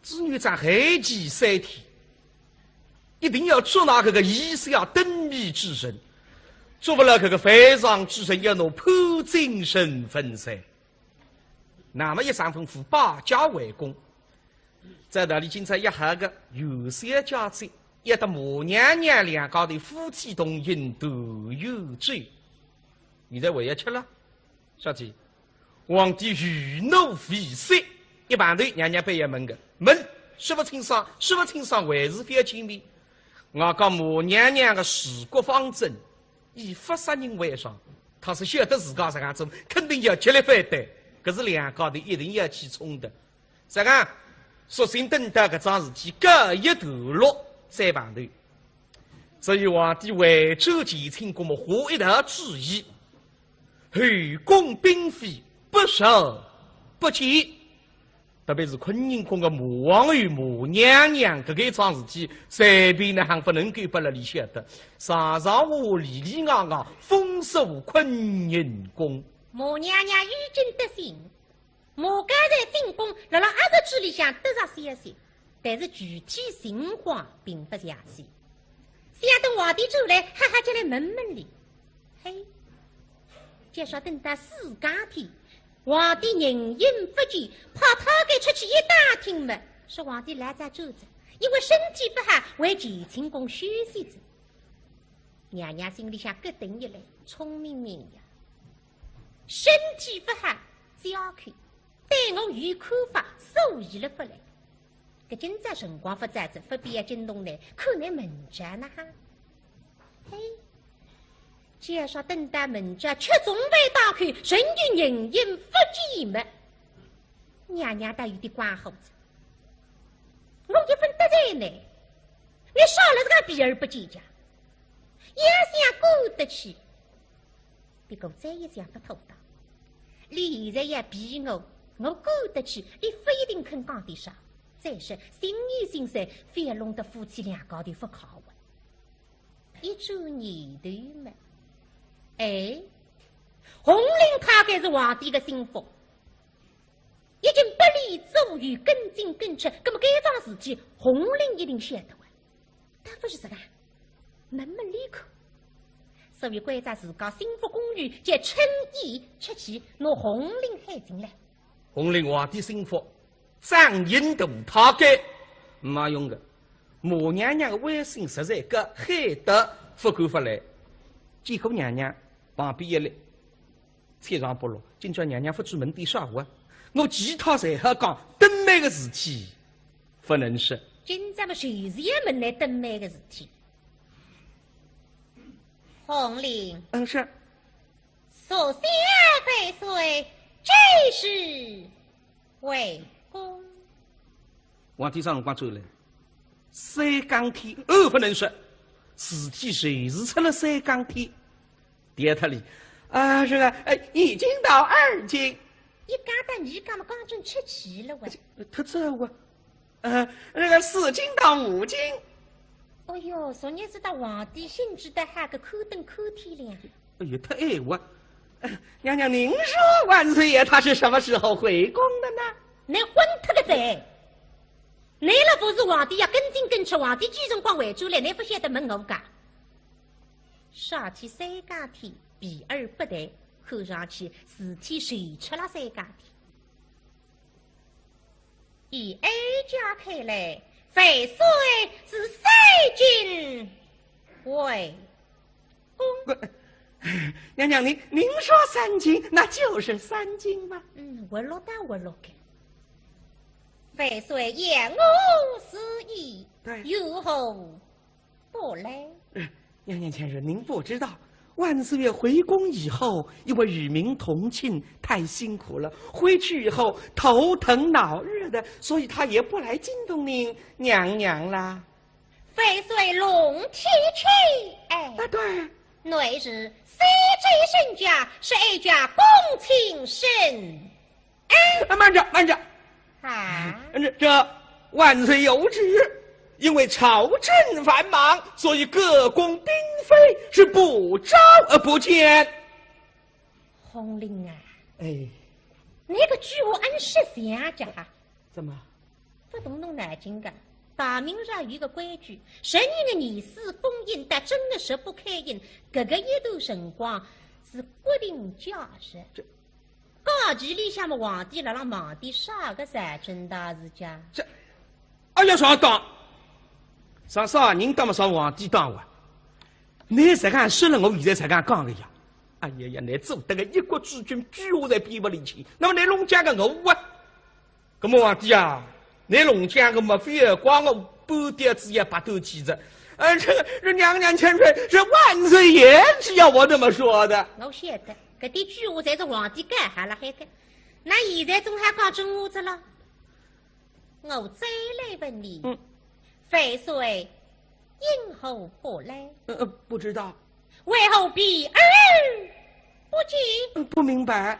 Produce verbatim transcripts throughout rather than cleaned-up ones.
子女长寒气三天，一定要捉拿搿个以下灯谜之人，捉勿牢搿个犯上之人，要拿判进深坟哉。那么一声吩咐，摆驾回宫。照道理今朝要好个元宵佳节，要搭马娘娘两家头夫妻同饮团圆酒，现在还要吃了？小姐，皇帝余怒未息，一碰头，娘娘板要问个，问，说勿清爽，说勿清爽，还是覅见面。我讲马娘娘个治国方针，以勿杀人为上，倘使晓得自家实梗做，肯定要极力反对，搿是两家头一定要起冲突。实梗，索性等到搿桩事体告一段落再碰头。所以皇帝回转乾清宫么，下一道旨意，后宫嫔妃不受不见。特别是坤宁宫个马皇后、马娘娘，搿个一桩事体，随便哪亨勿能够拨辣俚晓得。上上下下里里外外，封锁坤宁宫。马娘娘已经得信，马刚才进宫，辣辣阿侄嘴里向得着消息，但是具体情况并勿详细。想等皇帝转来，哈哈叫来问问俚。嘿，就说等到四更天，皇帝人影勿见，派太监出去一打听么，说皇帝老早转哉，因为身体勿好，回乾清宫休息哉。娘娘心里向咯噔一来，聪明人呀，身体勿好，只要看，对我有看法，所以了勿来。搿今朝辰光勿早哉，勿必要惊动倷，看倷明朝哪哈。嘿，就说等到明朝吃中饭当口，人有人影勿见么，娘娘倒有点光火哉。我一分得罪倷，倷少了实梗避而不见介，要想过得去，别个再一想勿妥当。俚现在要避我，我过得去，俚勿一定肯讲点啥。再说心意心碎，覅弄得夫妻两家头勿快活。一转念头么，哎，洪林太监是皇帝个心腹，已经拨俚左右跟进跟出，葛么搿桩事体洪林一定晓得哇。倒勿如实梗，问问俚看。所以关照自家心腹宫女，就趁夜出去拿洪林喊进来。洪林皇帝心腹，掌印大太监，没用个。马娘娘个威信实在高，喊得勿敢勿来。见过娘娘，旁边一立，切上不落。今朝娘娘勿知问点啥话，我其他侪好讲，灯谜个事体勿能说。今朝么就是要问倷灯谜个事体。洪林。嗯，是。 速谢万岁，这是回宫。皇帝啥辰光转来？三更天，哦，勿能说，事体就是出了三更天。第二天里，啊，这个，哎，已经到二更。一更到二更么，刚正出去了喂。忒早啊。 呃，那个四更到五更。哦哟，昨日子的皇帝兴致得还个看灯看天亮。哎呦，忒晏啊。呃，娘娘，您说万岁爷他是什么时候回宫的呢？倷昏脱个哉！倷了勿是皇帝要跟进跟出，皇帝几辰光回转来，倷勿晓得问我讲。啥体三更天避而不谈，看上去事体是出了三更天。 依哀家看来，万岁是三更回宫。不，娘娘，您，您说三更，那就是三更吗？嗯，活络倒活络个。万岁言我是意，对。有何 不来。呃，娘娘千岁，您不知道，万岁爷回宫以后，因为与民同庆，太辛苦了，回去以后头疼脑热的，所以他也不来惊动您娘娘啦。万岁龙体气，哎。啊，对。内侍司机身家，是哀家恭请圣 啊，慢着，慢着。啊？这，这万岁有旨，因为朝政繁忙，所以各宫嫔妃是不召而不见。洪林啊，哎。你个句话俺是想着哈。怎么？勿动侬脑筋个。大明朝有个规矩，十二月廿四封印，到正月十八开印，搿个一段辰光是国定假日。这假期里向么，皇帝辣辣忙点啥个财政大事介？这，哎呀，上当！上啥人当么上皇帝当哇？倷实梗说了，我现在才刚讲个呀。哎呀呀，倷做得个一国之君，句闲话侪编勿离去，那么倷弄僵个我啊？ 搿么皇帝啊，倷弄僵个么，非要怪我半吊子也拔断体子。呃，这个，这娘娘千岁，是万岁爷只要我这么说的。我晓得，搿点句闲话侪是皇帝讲好了海个。那现在总还讲真话子了。我再来问你，嗯。万岁因何不来？呃，呃，不知道。为何避而不见？呃，不明白。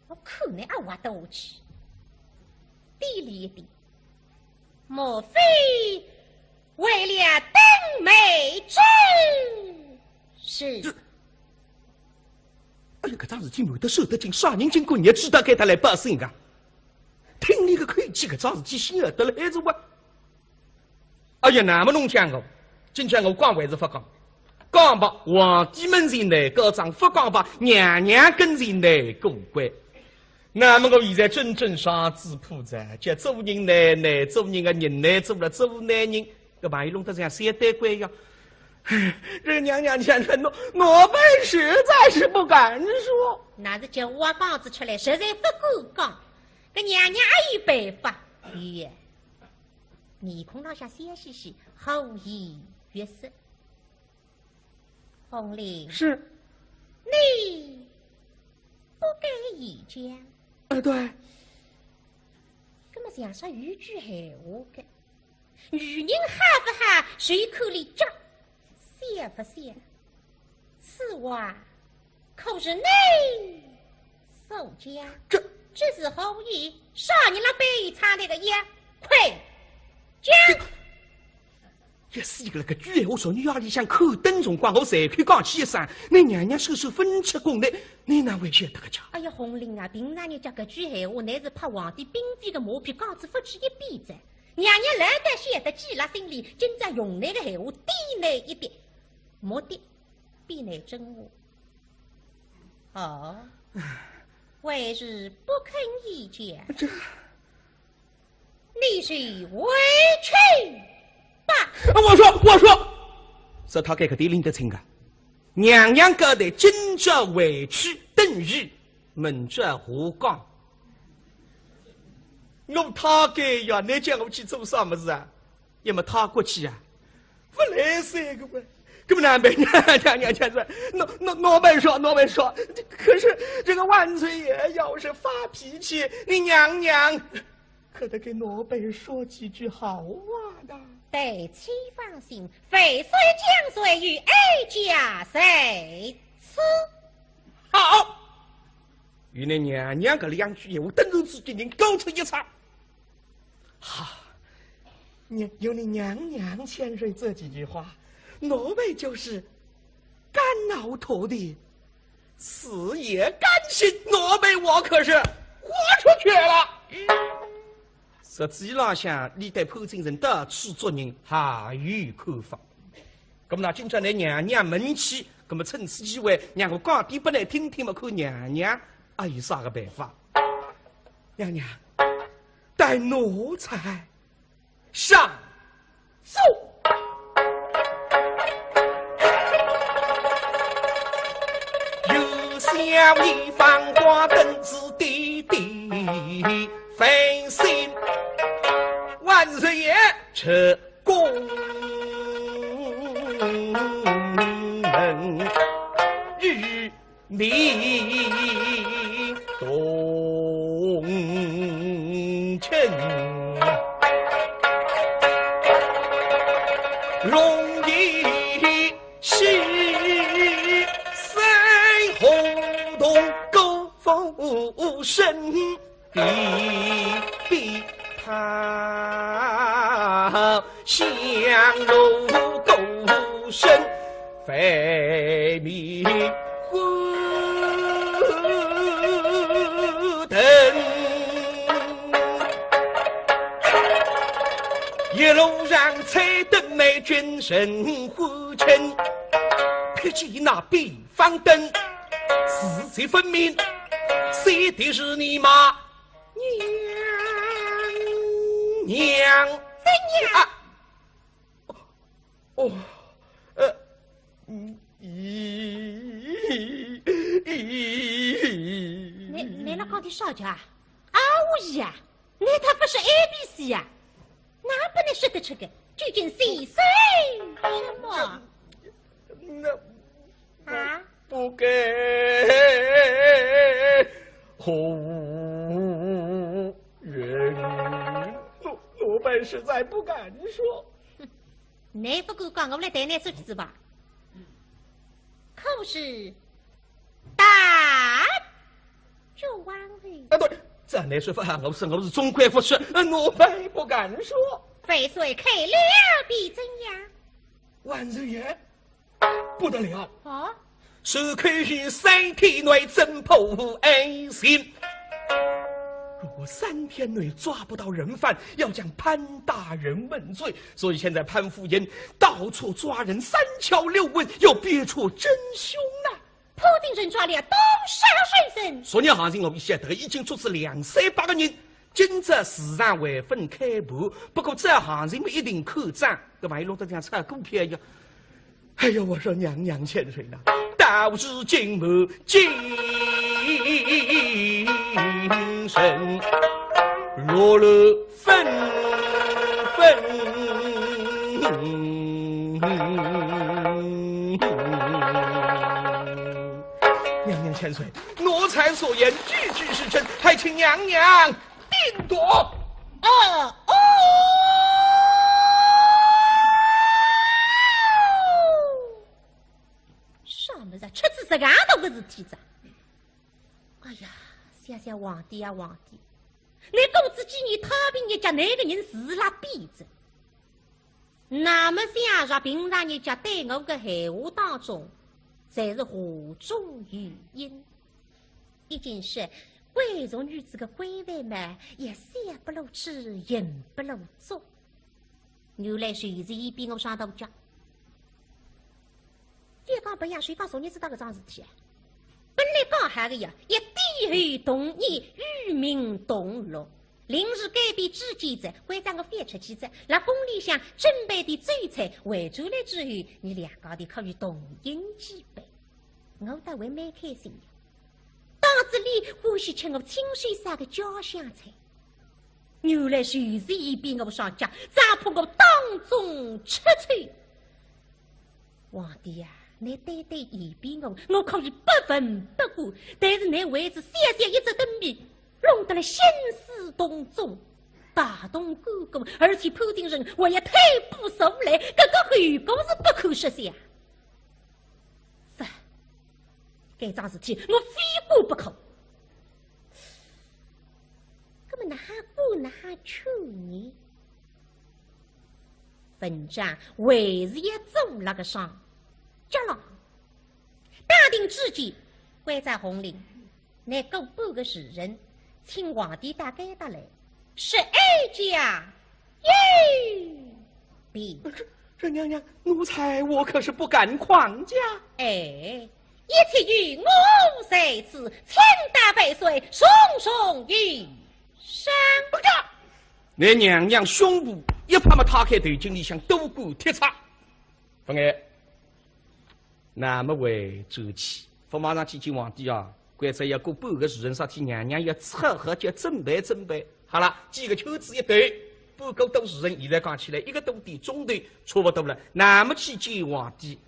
我看倷阿挖得下去。低俚一点，莫非为了灯谜之事？这，哎呀，搿桩事体瞒得守得紧，啥人经过日子大概得来报信个？听俚个口气，搿桩事体晓得了还是我？ 哎呀，那么侬讲我，今朝我讲还是勿讲？讲吧，皇帝门前来告状，勿讲吧，娘娘跟前来过关。那么我现在真正上仔铺子，叫做人难，难做人个人难做了做难人，搿万一弄得像小鬼一样。这个娘娘千岁，奴，奴婢实在是不敢说。那是叫我讲仔出来，实在勿敢讲。搿娘娘阿有办法？有。 面孔浪向笑嘻嘻，和颜悦色。凤翎，是。你不敢言讲。呃，对。那么像说有句闲话个，女人好勿好，谁看俚家，笑勿笑？此话 可是你所讲？这，这是何意？啥人辣背后唱那个呀？快讲！这，也是一个那个句闲话，昨日夜里向看灯辰光，我随口讲起一声，倷娘娘首首勿出宫来，倷哪会晓得个介？哎呀，凤翎啊，平常日脚搿句闲话，乃是拍皇帝姘妃个马屁，讲仔勿止一遍哉。娘娘老早晓得记辣心里，今朝用倷个闲话点倷一点，目的 比倷真话。哦，还是不肯言讲。这，你是回去吧。我说，我说，是他该个地领得清个。娘娘交代今朝回去，等于明朝下讲。我他该呀，倷叫我去做啥么事啊？ 要么他过去啊，勿来三个月。搿么难办，娘娘娘娘说，奴奴奴婢说，奴婢说，可是这个万岁爷要是发脾气，你娘娘可得给奴婢说几句好话的。待妻放心，万岁将罪与哀家在此。好，与你娘娘搿两句闲话，顿时之间人高出一尺。 哈，你，有你娘娘千岁这几句话，奴婢就是肝脑涂地，死也甘心，奴婢我可是豁出去了。实际浪向，俚对潘金生到处捉人还有看法。那么呢，今朝倷娘娘问起，那么趁此机会，让我讲点拨倷听听嘛，看娘娘阿有啥个办法。娘娘， 待奴才上奏。有小一方官登子弟弟，万岁爷出宫门，与 你同乘，龙椅西山，河东歌舞升平，比比他 香炉鼓声，飞米火灯。一路上吹得美，君臣欢称，看见那边方灯，是谁分明，谁的是你吗？娘娘。怎样？啊，哦，呃，咦，咦，咦。你，你那讲的啥家？啊，我呀，你他不是A B C呀？那不能说得出个，究竟是谁什么？那啊？不该红人，奴，奴婢实在不敢说。你不敢讲，我来代你说句子吧。可是大 这王位。啊，对，这乃是法，我是，我是总管不是，呃，奴婢不敢说。万岁开了必怎样？万岁爷，不得了！啊？是可以三天内偵破案情。如果三天内抓不到人犯，要将潘大人问罪。所以现在潘夫人到处抓人，三敲六问，要辨出真凶呐。 潘夫人抓了多少人？昨日行情我们晓得已经捉住两三百个人，今朝市场还朆开盘，不过这行情么一定看涨，搿万一弄得像炒股票一样。哎呀，我说娘娘千岁呐，到如今么精神落落 纷纷。娘娘千岁，奴才所言句句是真，还请娘娘定夺。哦，哦。啥么子？出仔实梗大个事体哉？哎呀，想想皇帝呀，皇帝， 你过仔几年太平日脚，那个人是辣变哉。那么想着平常日脚对我个闲话当中，侪是话中有音。已经是贵族女子个闺房嘛，也笑不露齿，言不露足。 原来就是伊比我上头家。覅讲别样，就讲昨日子搭搿桩事体啊，本来讲好个呀，一点后同年，与民同乐。临时改变主见哉，关照我覅出去哉，辣宫里向准备点酒菜，回转来之后，伲两家头可以同饮几杯。我倒还蛮开心呀。 当仔俚欢喜吃我亲手烧个家乡菜。原来就是伊比我上脚，只怕我当众出丑。皇帝呀，你单单嫌比我，我可以不闻不顾，但是你为仔小小一只灯谜，弄得了兴师动众，大动干戈，而且潘夫人还要退步受累，搿个后果是不可设想。 是，该桩事体我非管不可。那么哪哈管哪哈劝呢？文章还是要做那个上，叫了。打定主意，关照洪林，拿过半个时辰，请皇帝到该搭来，说哀家有病。 这，这娘娘，奴才我可是不敢狂讲。哎，一切有我在此，请大万岁重重有赏。不敢。那娘娘胸脯一拍么，搿个头颈里向多根铁叉。勿碍，那么回转去，勿马上去见皇帝啊？关照要过半个时辰，啥体娘娘要出好叫准备准备。 好了，几个圈子一兜，半个多时辰，现在讲起来一个多点钟头，差不多了。那么去见皇帝，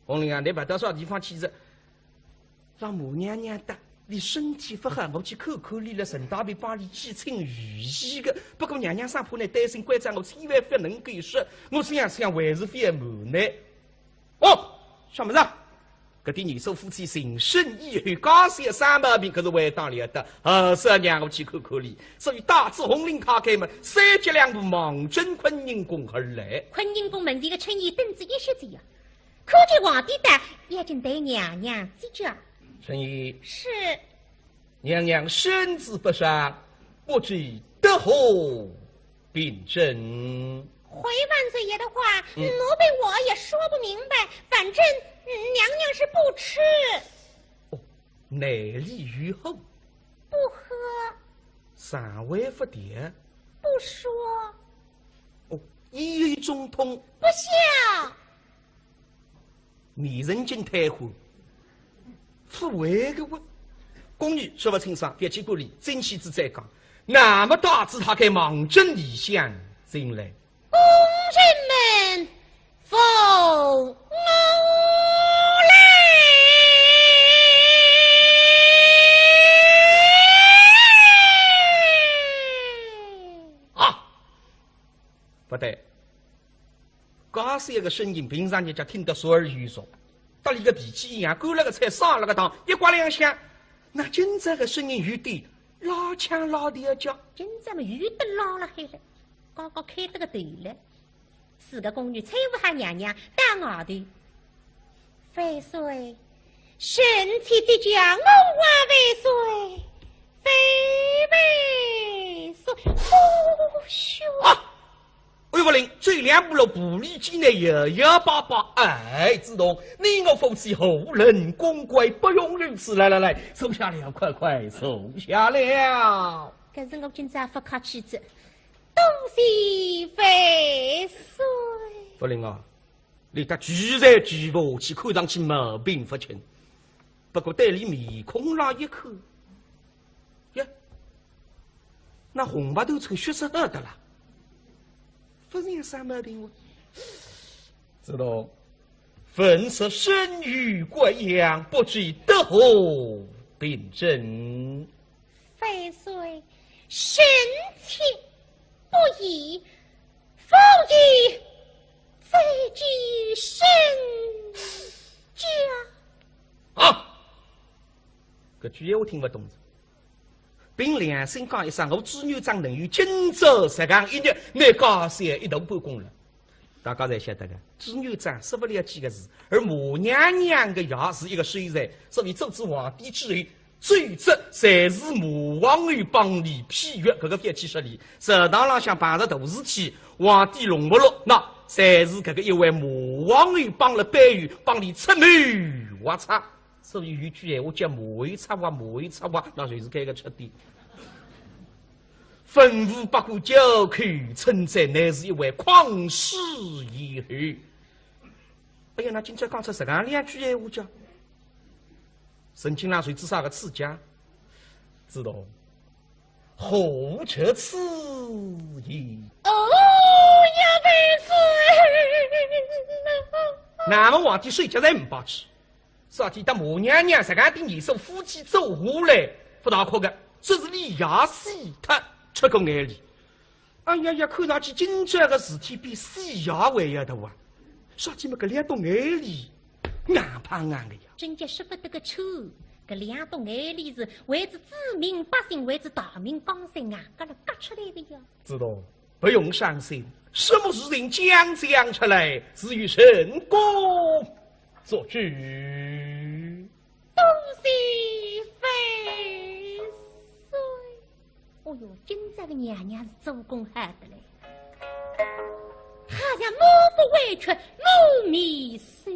洪林啊，你勿到啥地方去哉？让马娘娘搭，你身体勿好，我去看看你了，顺带便帮你去请御医个。不过娘娘生怕你担心，关照我千万勿能够说，我想想还是勿瞒你。 哦，啥物事啊？搿对年迈夫妻成身以后，家小生毛病，可是还当了得，还是让我去看看哩。所以带仔洪林开开门，三脚两步望准坤宁宫而来。坤宁宫门前个春燕等仔一歇仔呀，看见皇帝到，要紧对娘娘接驾。春燕。是。娘娘身子不适，不知得何病症？回万岁爷的话，嗯。奴婢我也说不明白，反正，嗯，娘娘是不吃。哦，内里有火。不喝。肠胃不调。不说。哦，医院中痛。不笑。 你人真太坏，不会个哇。宫女说勿清爽，覅去管俚，进去仔再讲。那么大仔他该望准里向进来。宫人们，扶我来。啊，不对， 介小个声音，平常人家听得熟而又熟，搭俚个脾气一样，干了个菜，上了个当，一刮两响，那今朝个声音有点拉腔拉调叫。今朝么有点拉了海了，刚刚开得个头了，四个宫女搀扶好娘娘到外头。万岁，臣妾接驾，我还万岁，万万岁，哦哟！啊！ 岳不林走两步路，步履艰难，摇摇摆摆。哎，子栋，你我夫妻何能公关，不容如此。来来来，坐下了，快快坐下了。搿是我今朝勿客气仔，多谢万岁。不灵啊，你搭聚在聚勿下去，看上去毛病勿轻。不过对俚面孔浪一看，呀， 那红白头穿血色的啦，勿是啥毛病哦。子栋，本是身有怪恙，不知得何病症？万岁，臣妾不宜，勿宜再见圣驾。啊！搿句闲话听勿懂。 凭良心讲一声，我朱元璋能有今朝实梗一日，乃介小一大半功劳。大家侪晓得个，朱元璋说勿了几个字，而马娘娘个爷是一个秀才，所以做仔皇帝之后，奏折侪是马皇后帮俚批阅，搿个覅去说俚。朝堂浪向碰着大事体，皇帝弄勿落，那侪是搿个一位马皇后帮了背后，帮俚出谋划策。 所以有句闲话叫马后策划，马后策划，那就是搿个出的。文武百官交口称赞，乃是一位匡世贤后。哎呀，那今朝讲出实梗两句闲话叫，陈金郎谁知啥个刺激啊？子栋，何出此言？哦呀，万岁！那么皇帝睡觉侪没法去。 啥体搭马娘娘实梗点年数夫妻做下来，勿大哭个，说是俚爷死脱，出个眼泪。哎呀呀，看上去今朝个事体比死爷还要大啊！啥体么搿两道眼泪，硬碰硬个呀。真叫说勿得个出，搿两道眼泪是为仔子民百姓，为仔大明江山硬轧了轧出来个呀。子栋， 不用伤心，什么事情将将出来，自有朕功做主。多谢万岁。哦哟，今朝个娘娘是做功好得嘞，她像满腹委屈，满面羞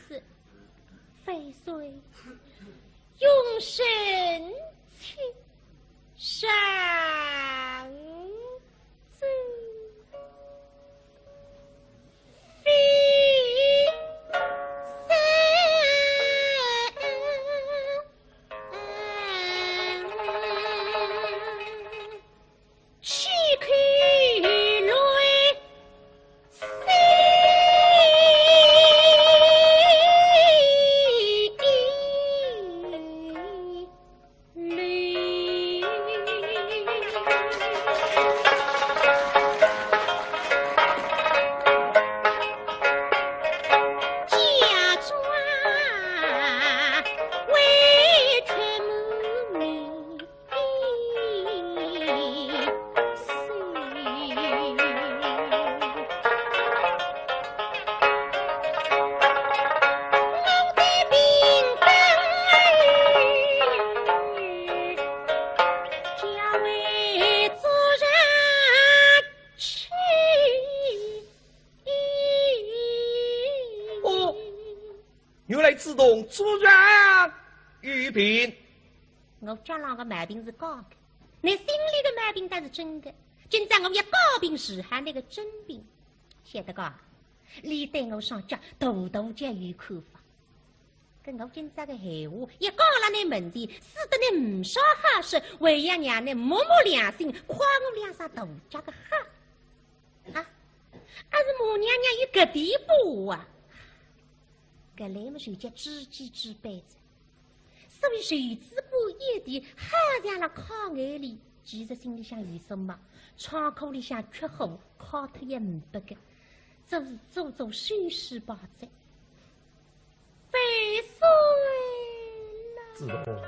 涩。万岁，容臣妾上子同做人有病。我脚浪个毛病是假个，倷心里个毛病倒是真个。今朝我要告病治好倷个真病。晓得个，倷对我上脚大大叫有看法。搿我今朝个闲话一讲了倷门前，使得倷呒啥好说，还要让倷摸摸良心，夸我两声大脚个好。啊，阿是马娘娘有搿点把握啊？搿来么就叫知己知彼哉。 所以袖子管一提，好像辣揩眼泪，其实心里向有数嘛，窗口里向缺火，揩脱也呒不个，只是做做收拾吧哉。万岁呐！子龙。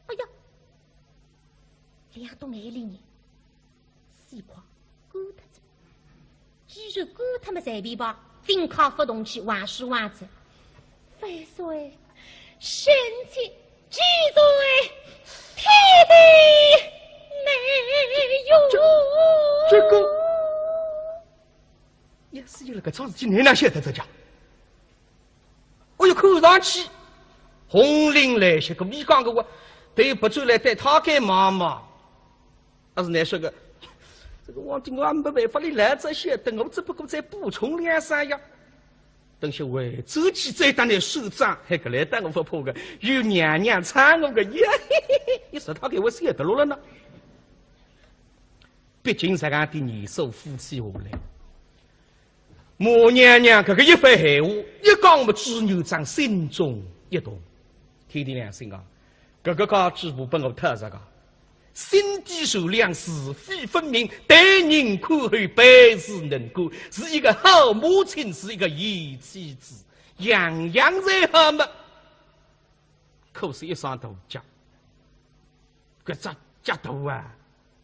哎呀，两道眼泪呢，死快，干脱哉。 既然干脱么随便吧，进去勿动气，还是还哉。万岁，臣妾既然天地难容。这，这个，要是有了搿桩事体，哪能晓得哉？ 哦哟，看上去洪林来些个，倷讲个话，对勿转来对他该望望。阿是难说个，这个皇帝我也没办法，倷来这些，等我只不过再补充两声呀。等歇回转去再搭倷算账，还搿来搭我勿怕个，有娘娘搀我个呀，嘿嘿嘿，你说他给我写得落了呢？毕竟这样的年数夫妻下来， 马娘娘搿个一番闲话，一讲么朱元璋心中一动。天地良心啊，搿个家主婆拨我讨着个，心地善良，是非分明，待人宽厚，办事能干，是一个好母亲，是一个贤妻子，样样侪好么。可是一双大脚，搿只脚大啊，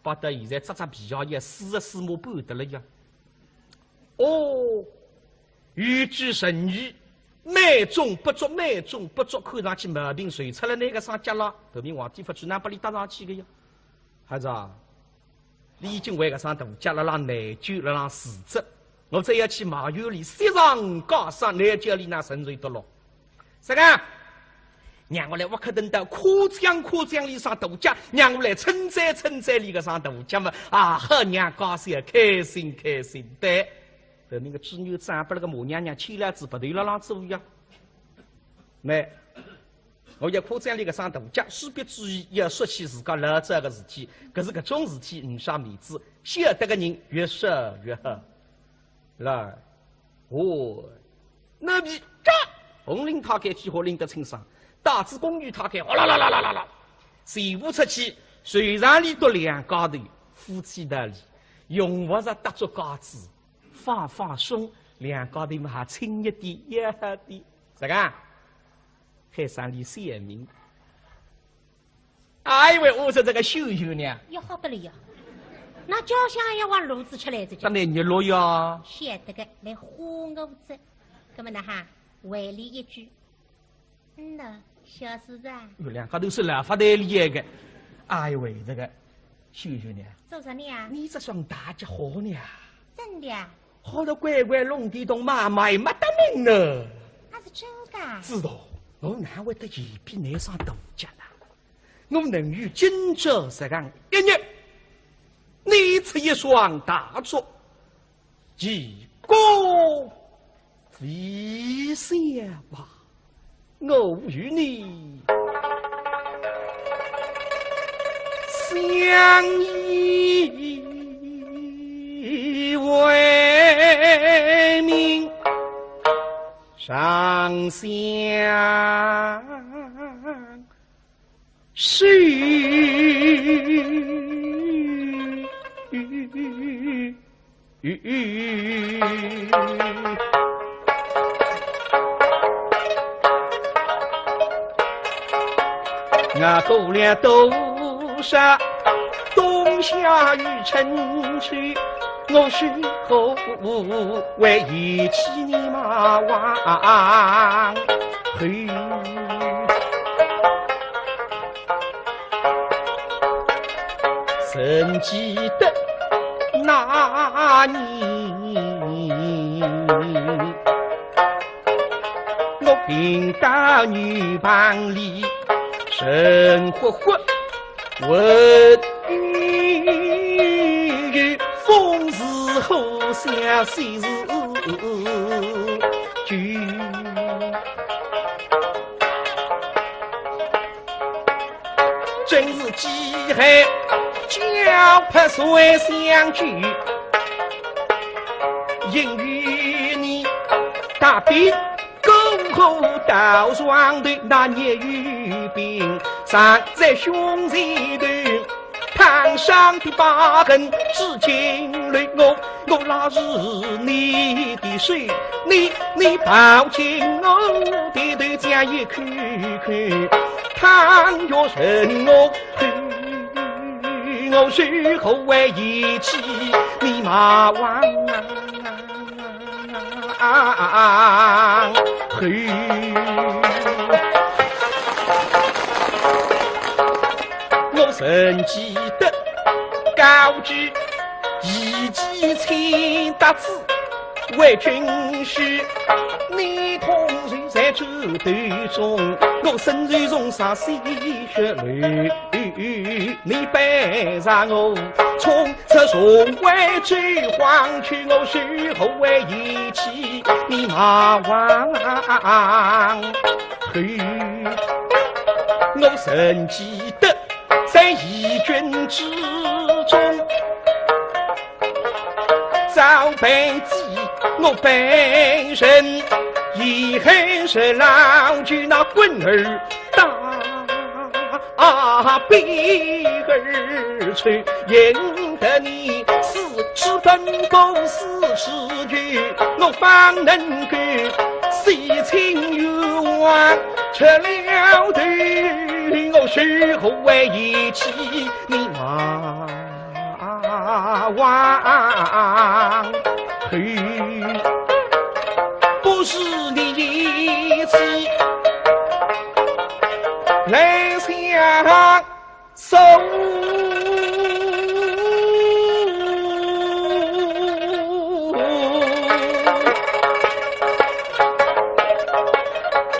摆到现在只只皮鞋也四十四码半得了呀。 哦，有句成语，美中不足，美中不足，看上去毛病随出了那个上脚了，头名皇帝勿去，哪拨伊搭上去个呀？孩子啊，你已经为搿双大脚辣浪内疚，辣浪自责，我再要去埋怨伊，雪上加霜，难叫伊哪承受得落。 啥个？让我来挖个等到夸奖夸奖伊双大脚，让我来称赞称赞伊个双大脚嘛，啊，好让家小开心开心。对，后面个朱元璋拨那个马娘娘牵了仔鼻头辣浪做呀。没，我要夸奖俚个声大脚，势必注意要说起自家老早个事体，可是搿种事体呒啥面子，晓得个人越少越好。来，哦，那么，嘎，红绫太监几化拎得清爽，带仔宫女太监，哗啦啦啦啦啦啦，全部出去，船上里头两家头，夫妻道理，用勿着搭足架子，放放松，两家头嘛还亲热点，要好点。啥个？ 海上里小名。哎喂，我说这个秀秀呢？要好得了呀，那家乡也往路子出来着。当然热络呀。晓得个，来花我子。那么呢哈，回礼一句，嗯呐，小事啊。哟，两家头是老发台里个。哎呦喂，这个秀秀呢？做啥呢啊？你这双大脚好呢啊？真的啊？ 好得乖乖弄地动妈妈也没得名呢。那是真的啊？知道，我哪会得一比你上大脚呢？我能有今朝这样一日，你出一双大脚，其功非小吧。 我与你相依为命，长相守。 熬过了多少冬夏与春秋，我是何为一起你马王后？ 曾记得那年，我病到牛棚里，神活活问你，风是何相，水是酒。 真是饥寒交迫谁相救，因为你大病过后到床头，那年有病常在胸前头， 烫伤的疤痕至今留，我，我拉住你的手，你，你抱紧我的头，这样一口口，倘若人我后，我是何为一起你马王后？ 啊，我曾记得高句一骑千搭子为军师，你痛守在战斗中，我身受重伤，鲜血流。 你背上我，从此重回这黄泉，我是何为一起你马王后？我曾记得在义军之中，早被击，我被人，一黑是老君那棍儿打。 啊，悲而出，引得你四处奔波四处去，我方能够洗清冤枉，出了头，我是何为一起你马王后？不是你一起来相送。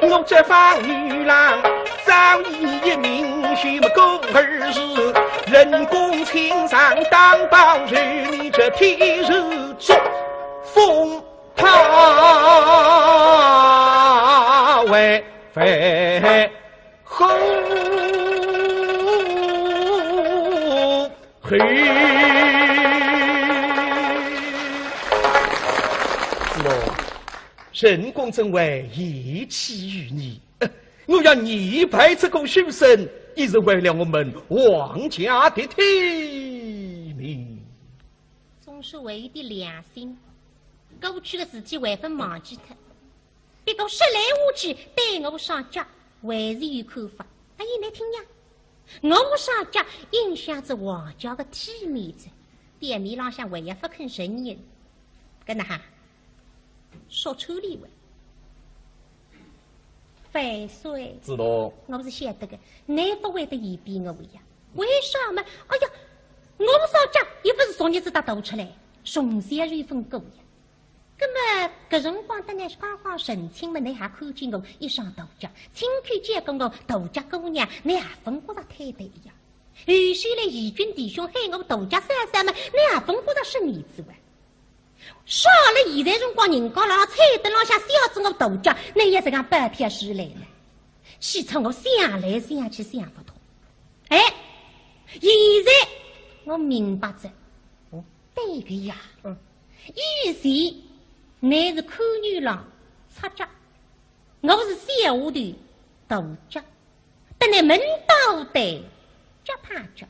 我这方女郎早已一命，须么过儿时，冷宫情长当报仇，你这天日作风，他为非公侯。子龙，朕公怎会厌弃于你？呃，我要你拜这个书生，也是为了我们王家的体面。总是为一点良心，过去的事体还勿忘记脱。 不过说来话去，对我上脚还是有看法。哎呀，侬听呀，我上脚影响着王家的体面哉，店面浪向还要勿肯承认。搿能哈，说出理来。万岁，子龙，我是晓得的，侬勿会得嫌弃我呀。为啥嘛？哎呀，我上脚又勿是昨日子搭大出来，从小有份过呀。 葛么，搿辰光搭侬刚刚成亲嘛，侬还看见我一双大脚，亲口讲过我大脚姑娘，侬还勿觉着坍台呀？后首来义军弟兄喊我大脚嫂嫂嘛，侬还勿觉着失面子哇？啥了现在辰光人家辣辣彩灯浪向笑仔我大脚，侬也实梗摆票势来呢？气出我想来想去想勿通。哎，现在我明白哉。哦，对个呀。嗯。 以前，侬是看牛郎，赤脚，我是小丫头，大脚，搭侬门当户对，脚碰脚。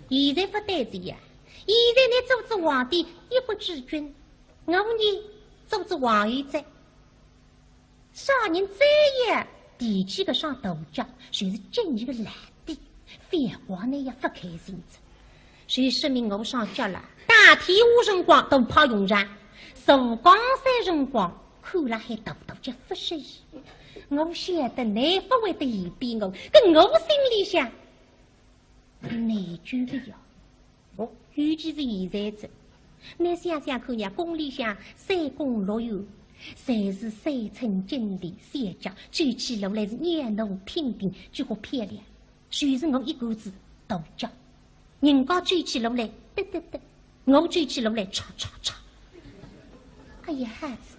现在勿对哉呀，现在侬做仔皇帝一国之君，我呢，做仔皇后哉。 啥人再也提起搿双大脚，就是敬伊个烂的，反而呢也勿开心哉。就说明我上脚了，打天下辰光都派用场，坐江山辰光看了还大大叫勿适意。我晓得侬勿会得嫌弃我，搿我心里向内疚个呀。 哦，尤其是现在子，侬想想看呀，宫里向三宫六院，侪是三寸金莲小脚，走起路来是袅娜娉婷，几化漂亮。就是我一个子大脚，人家走起路来得得得，我走起路来嚓嚓嚓。哎呀，孩子，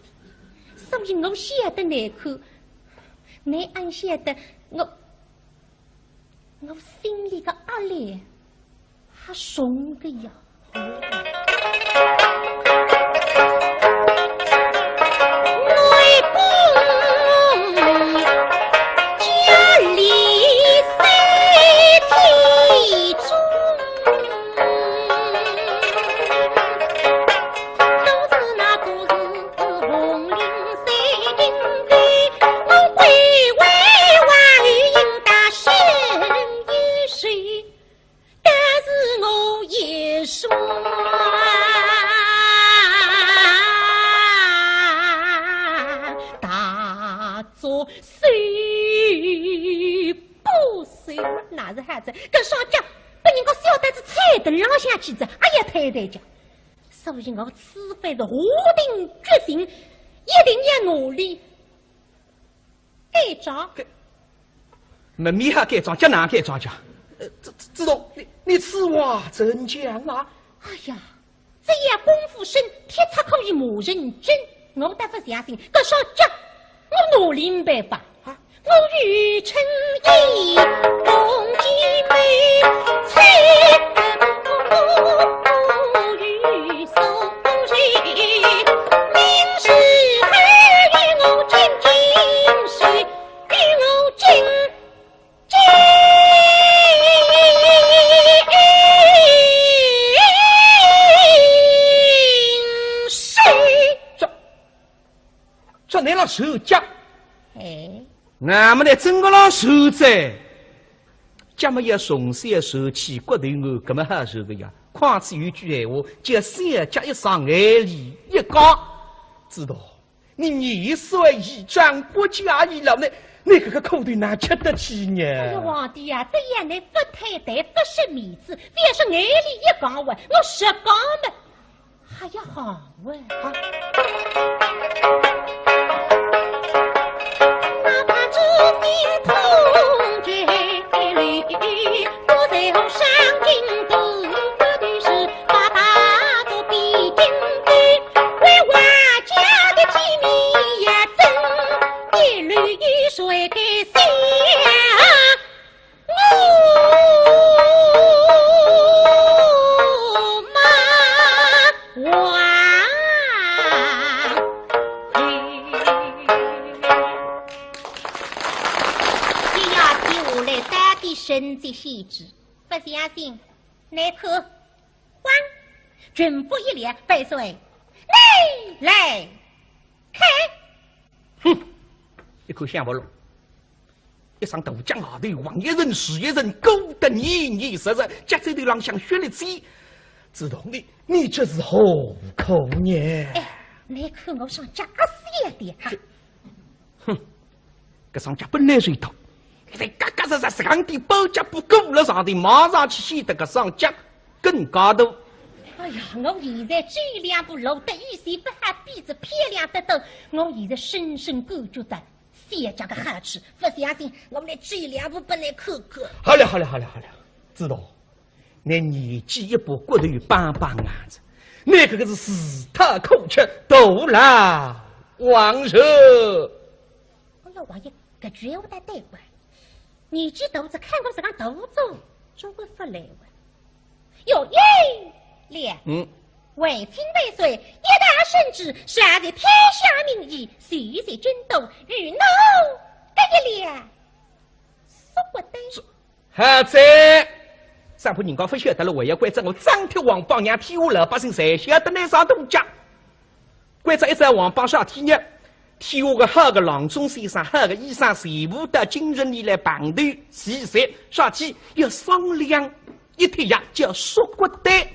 所以我晓得难看，侬阿晓得我 我心里个压力还重个呀。大作首不首，哪是啥子？搿双脚拨人家笑得仔彩灯浪向去哉，哎呀，坍台脚。 所以我此番是下定决心，一定要努力改正。改，门面还改正，脚哪改正去啊？呃，子，子，子龙，你，你此话怎讲啊？哎呀，只要功夫深，铁尺可以磨成针。我倒勿相信，搿双脚，我努力没办法。啊？ 我欲乘以共举眉，采萍与素手，明日后与我进京去，与我进京去。这，这难道是假？哎。 那么呢，真个老实哉，脚么要从小受起，骨头硬，搿么好受个呀。况且有句闲话，叫小脚一伤，眼泪一干。子龙，你年岁已长，骨架已老呢，你搿个苦头哪吃得起呢？哎呀，皇帝呀，这样呢，勿坍台，勿失面子，覅说眼泪一干哇，我实梗么 还要好啊。啊。哇！这要听下来，到底神迹细致，不相信，来看。汪！军服一撩，万岁，你来看。哼，一口香不落。 一双大脚丫头，横一层竖一层，鼓得严严实实，脚趾头浪向血淋淋。子栋，你，你这是何苦呢？哎，你看我双脚啊，是一点哈。哼，搿双脚本来就大，现在嘎嘎实实，实梗点包脚布裹了上头，望上去显得搿双脚更加大。哎呀，我现在走两步路得一些不好比子漂亮得多，我现在深深感觉到 小脚个好处，不相信，我们来走两步本来看看。好了，好了，好了，好了，子栋，你年纪一把，骨头又邦邦硬子，你搿个是自讨苦吃，徒劳横受。哎呀，王爷，搿句闲话倒对个，年纪大仔，看我实梗大仔，总归勿来哇。 有一了。嗯。为请万岁一道圣旨，传在天下名医，随在京都，与侬得一了。说不得。是，好哉。上铺人家勿晓得了，还要关照我张贴王榜，让天下老百姓侪晓得那啥东家。关照一张王榜啥体呢？天下个好个郎中先生、好个医生，全部到京城里来碰头，齐齐啥体要商量。 一帖药叫縮骨丹。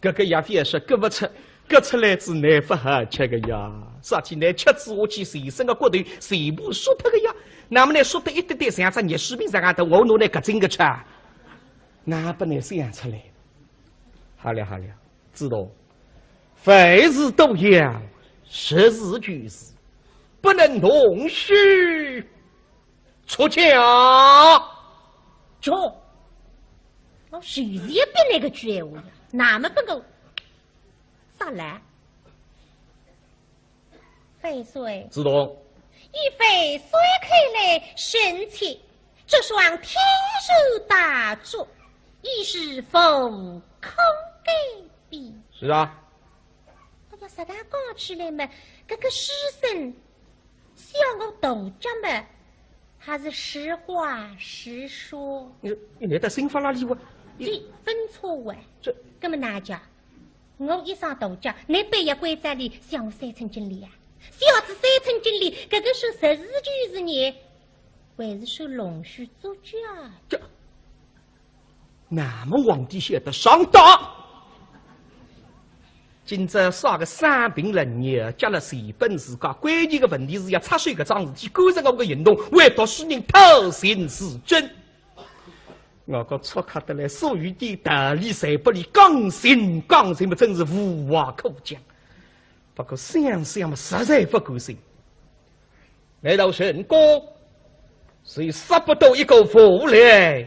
搿个药方是割勿出，割出来子难勿好吃个呀。啥体难吃子下去，全身个骨头全部缩脱个呀。那么呢，缩脱一点点，像只热水瓶实梗大，我拿来搿整个吃啊，那不能想出来。好了好了，子栋，凡事都要实事求是，不能弄虚 出家。就，我随随便便个句闲话呀，那么不够，啥来？万岁。子栋。依万岁看来，臣妾这双天寿大足，已是无可改变。是啊。哎呀，实在讲起来嘛，搿个书生 小我大脚嘛，还是实话实说。你，你来得心法哪里哇？你分错啊。这，搿么哪讲？我一双大脚，你板要关照俚小我三寸金莲啊？小子三寸金莲，搿个是实事求是呢，还是说弄虚作假？这， 那么皇帝晓得上当。今朝啥个生病了，热脚了，全本自家，关键个问题是要插手搿桩事体，干涉我个行动，为读书人讨情自尊。我讲粗客得来，所有点道理侪拨俚讲尽，讲尽嘛，真是无话可讲。不过想想嘛，实在勿甘心。 难道陈宫是杀不得一个无赖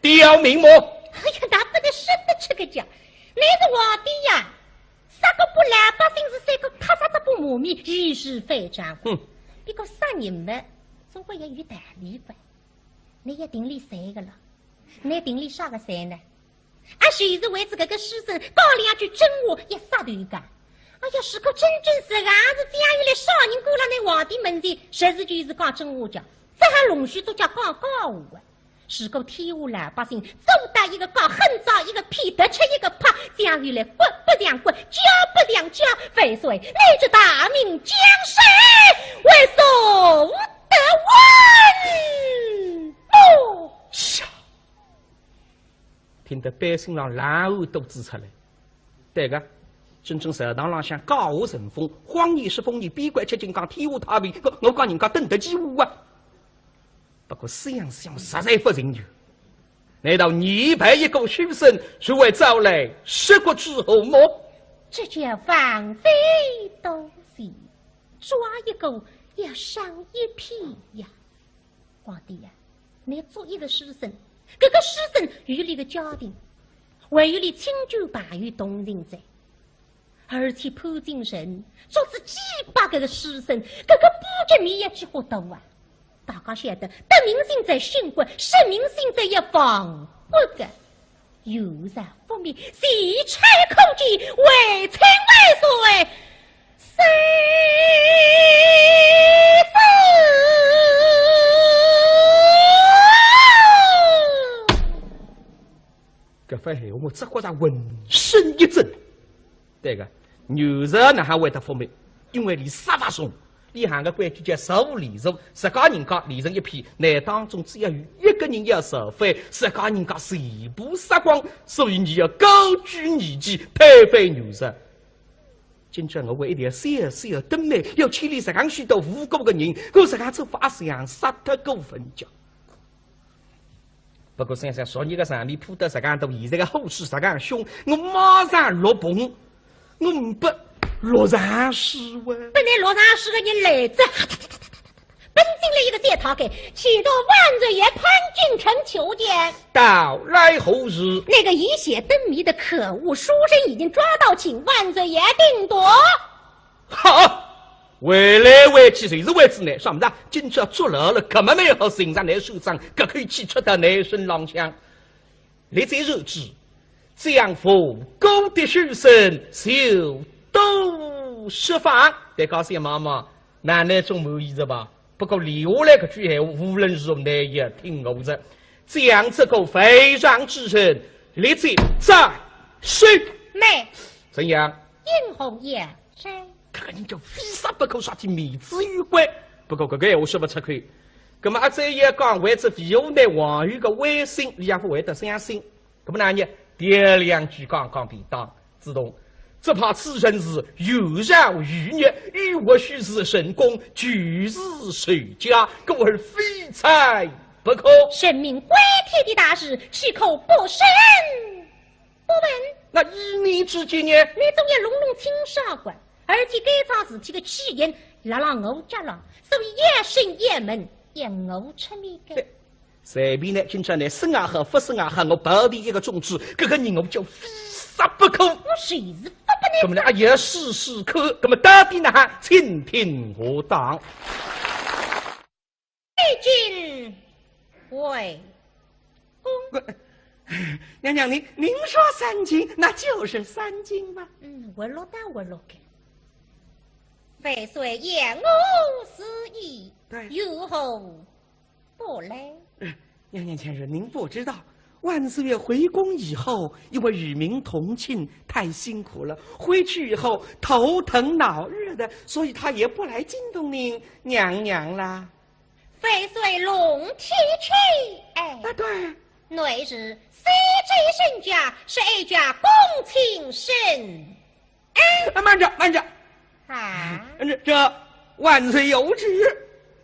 刁民么？哎呀，那不得说得出个讲，你是皇帝呀，杀个不老百姓是杀个他杀这不母米，一时反掌。哼。不过杀人嘛，总归要有道理吧？你要定力谁个了？你定力啥个谁呢？ 啊，就是为仔搿个书生讲两句真话，要杀头个。哎呀，如果真真实实是这样一来，啥人敢辣那皇帝面前，实事求是讲真话讲，这还弄虚作假讲假话啊？如果天下老百姓做得一个告，恨着一个批，得出一个拍，这样一来，骨不像骨，脚不像脚，万岁，你这大明江山，为所不得。听得百姓浪冷汗都滋出来。对个，真正朝堂浪向讲话成风，谎言是风言，闭关吃紧讲天下太平，我，我讲人家等得起我啊。不过想想实在不情愿。难道你派一个书生，是为招来杀国之祸么？这叫放匪多疑，抓一个要伤一批呀。 皇帝呀，你做一个书生，搿个书生有俚个家庭，还有俚亲眷朋友同情哉。而且潘金城捉仔几百个个书生，搿个布局面也几化大啊！大家晓得，得民心者兴国，失民心者要亡国个。有人覆灭，前车可鉴，回请万岁。 搿番闲话我只觉着浑身一震。对个，牛人哪哈会得覆灭？因为俚杀勿重，俚行个规矩叫徂徉连坐，自家人家连成一片，乃当中只要有一个人要造反，自家人家全部杀光，所以伲要高举义旗，推翻牛人。 今朝我为一条小小个灯谜，要牵连实梗许多无辜个人，我实梗做法像杀脱过分家。不过想想昨日个场面铺得实梗大，现在个火势实梗凶，我马上落棚，我呒不落场势哇。本来落场势个人来哉，奔进来一个小太监，启禀万岁爷，潘敬臣求见。到来何事？那个以写灯谜的可恶书生已经抓到，请万岁爷定夺。 好，回来回去就是为仔倷，啥物事啊？今朝捉牢了，搿么蛮好，寻着倷算账，搿口气出到倷身浪向。你再说起，这样无辜的书生就都释放，得高兴妈妈，哪能总满意哉吧？不过留下来搿句闲话，无论如何倷也听我着。这样这个犯上之人，立即斩首。慢。怎样？ 因何要斩？搿个人叫非杀不可，说起面子有关。不过搿个闲话说勿出口。葛么阿再也讲，为仔为何呢？皇后个威信，俚也勿会得相信。葛么哪呢？第二两句讲讲便当，子东，只怕此人是有饶于逆，亦或许是成功，就是仇家，故而非斩不可。神明关天的大事，岂可不审不问？那依你之见呢？你总要弄弄清爽个，而且该桩事体个起因辣辣我脚浪，所以要审要问，要我出面个。对，随便呢，今朝呢，审也好，勿审也好，我保定一个宗旨，搿个人我叫非杀不可。我就是勿拨倷。葛么呢，啊，也试试看，葛么到底哪哈，请听下档。 进回宫。娘娘，您，您说三更，那就是三更吧。嗯，活络倒活络个。万岁言我是意，对。有何不来？呃，娘娘千岁，您不知道，万岁爷回宫以后，因为与民同庆，太辛苦了，回去以后头疼脑热的，所以他也不来惊动您娘娘啦。 万岁龙体气，哎。啊，对。内侍小姐身家，是哀家恭请圣安。啊，慢着，慢着。啊？这，这万岁有旨，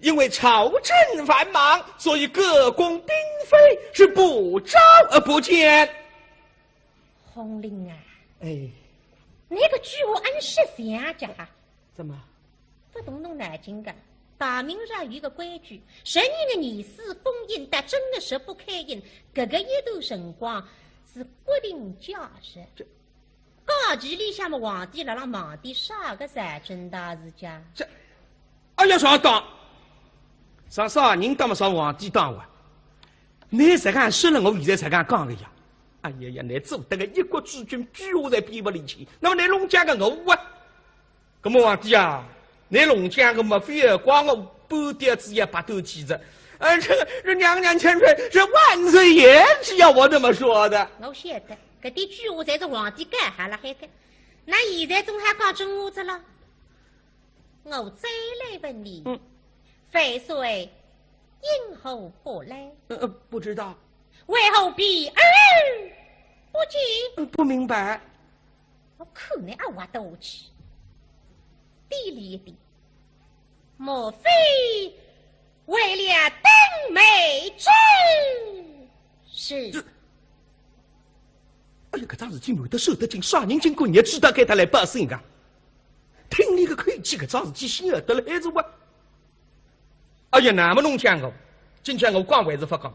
因为朝政繁忙，所以各宫嫔妃是不召而不见。 红绫啊，哎。你个句话恁识相啊？怎么？勿动动脑筋个。大明朝有个规矩，十二月廿四封印，到正月十八开印，搿个一段辰光是国定假日。这假期里向么，皇帝辣辣忙点啥个？啥正大事家？这，哎呀，上当！上啥人当么上皇帝当哇？你实梗说了，我现在实梗讲个呀。 哎呀呀，你做得个一国之君，句话侪编勿离去，那么你弄僵个我啊？那么皇帝啊，你弄僵个么，非要怪我半吊子也白头去哉。呃，这个，这娘娘千岁，这万岁爷只要我这么说的。我晓得，搿点句话侪是皇帝讲好了海个。那现在总还讲真话哉了。 我再来问你，嗯。万岁因何不来？呃，呃，不知道。为何避而不见？呃，不明白。我看你阿挖得下去。低俚一点，莫非为了灯谜之事？这，哎呀，搿桩事体瞒得守得紧，啥人经过日子到该搭来报信个？ 听你个口气，搿桩事体晓得了还是我？哎呀，那么侬讲个，今朝我讲还是勿讲？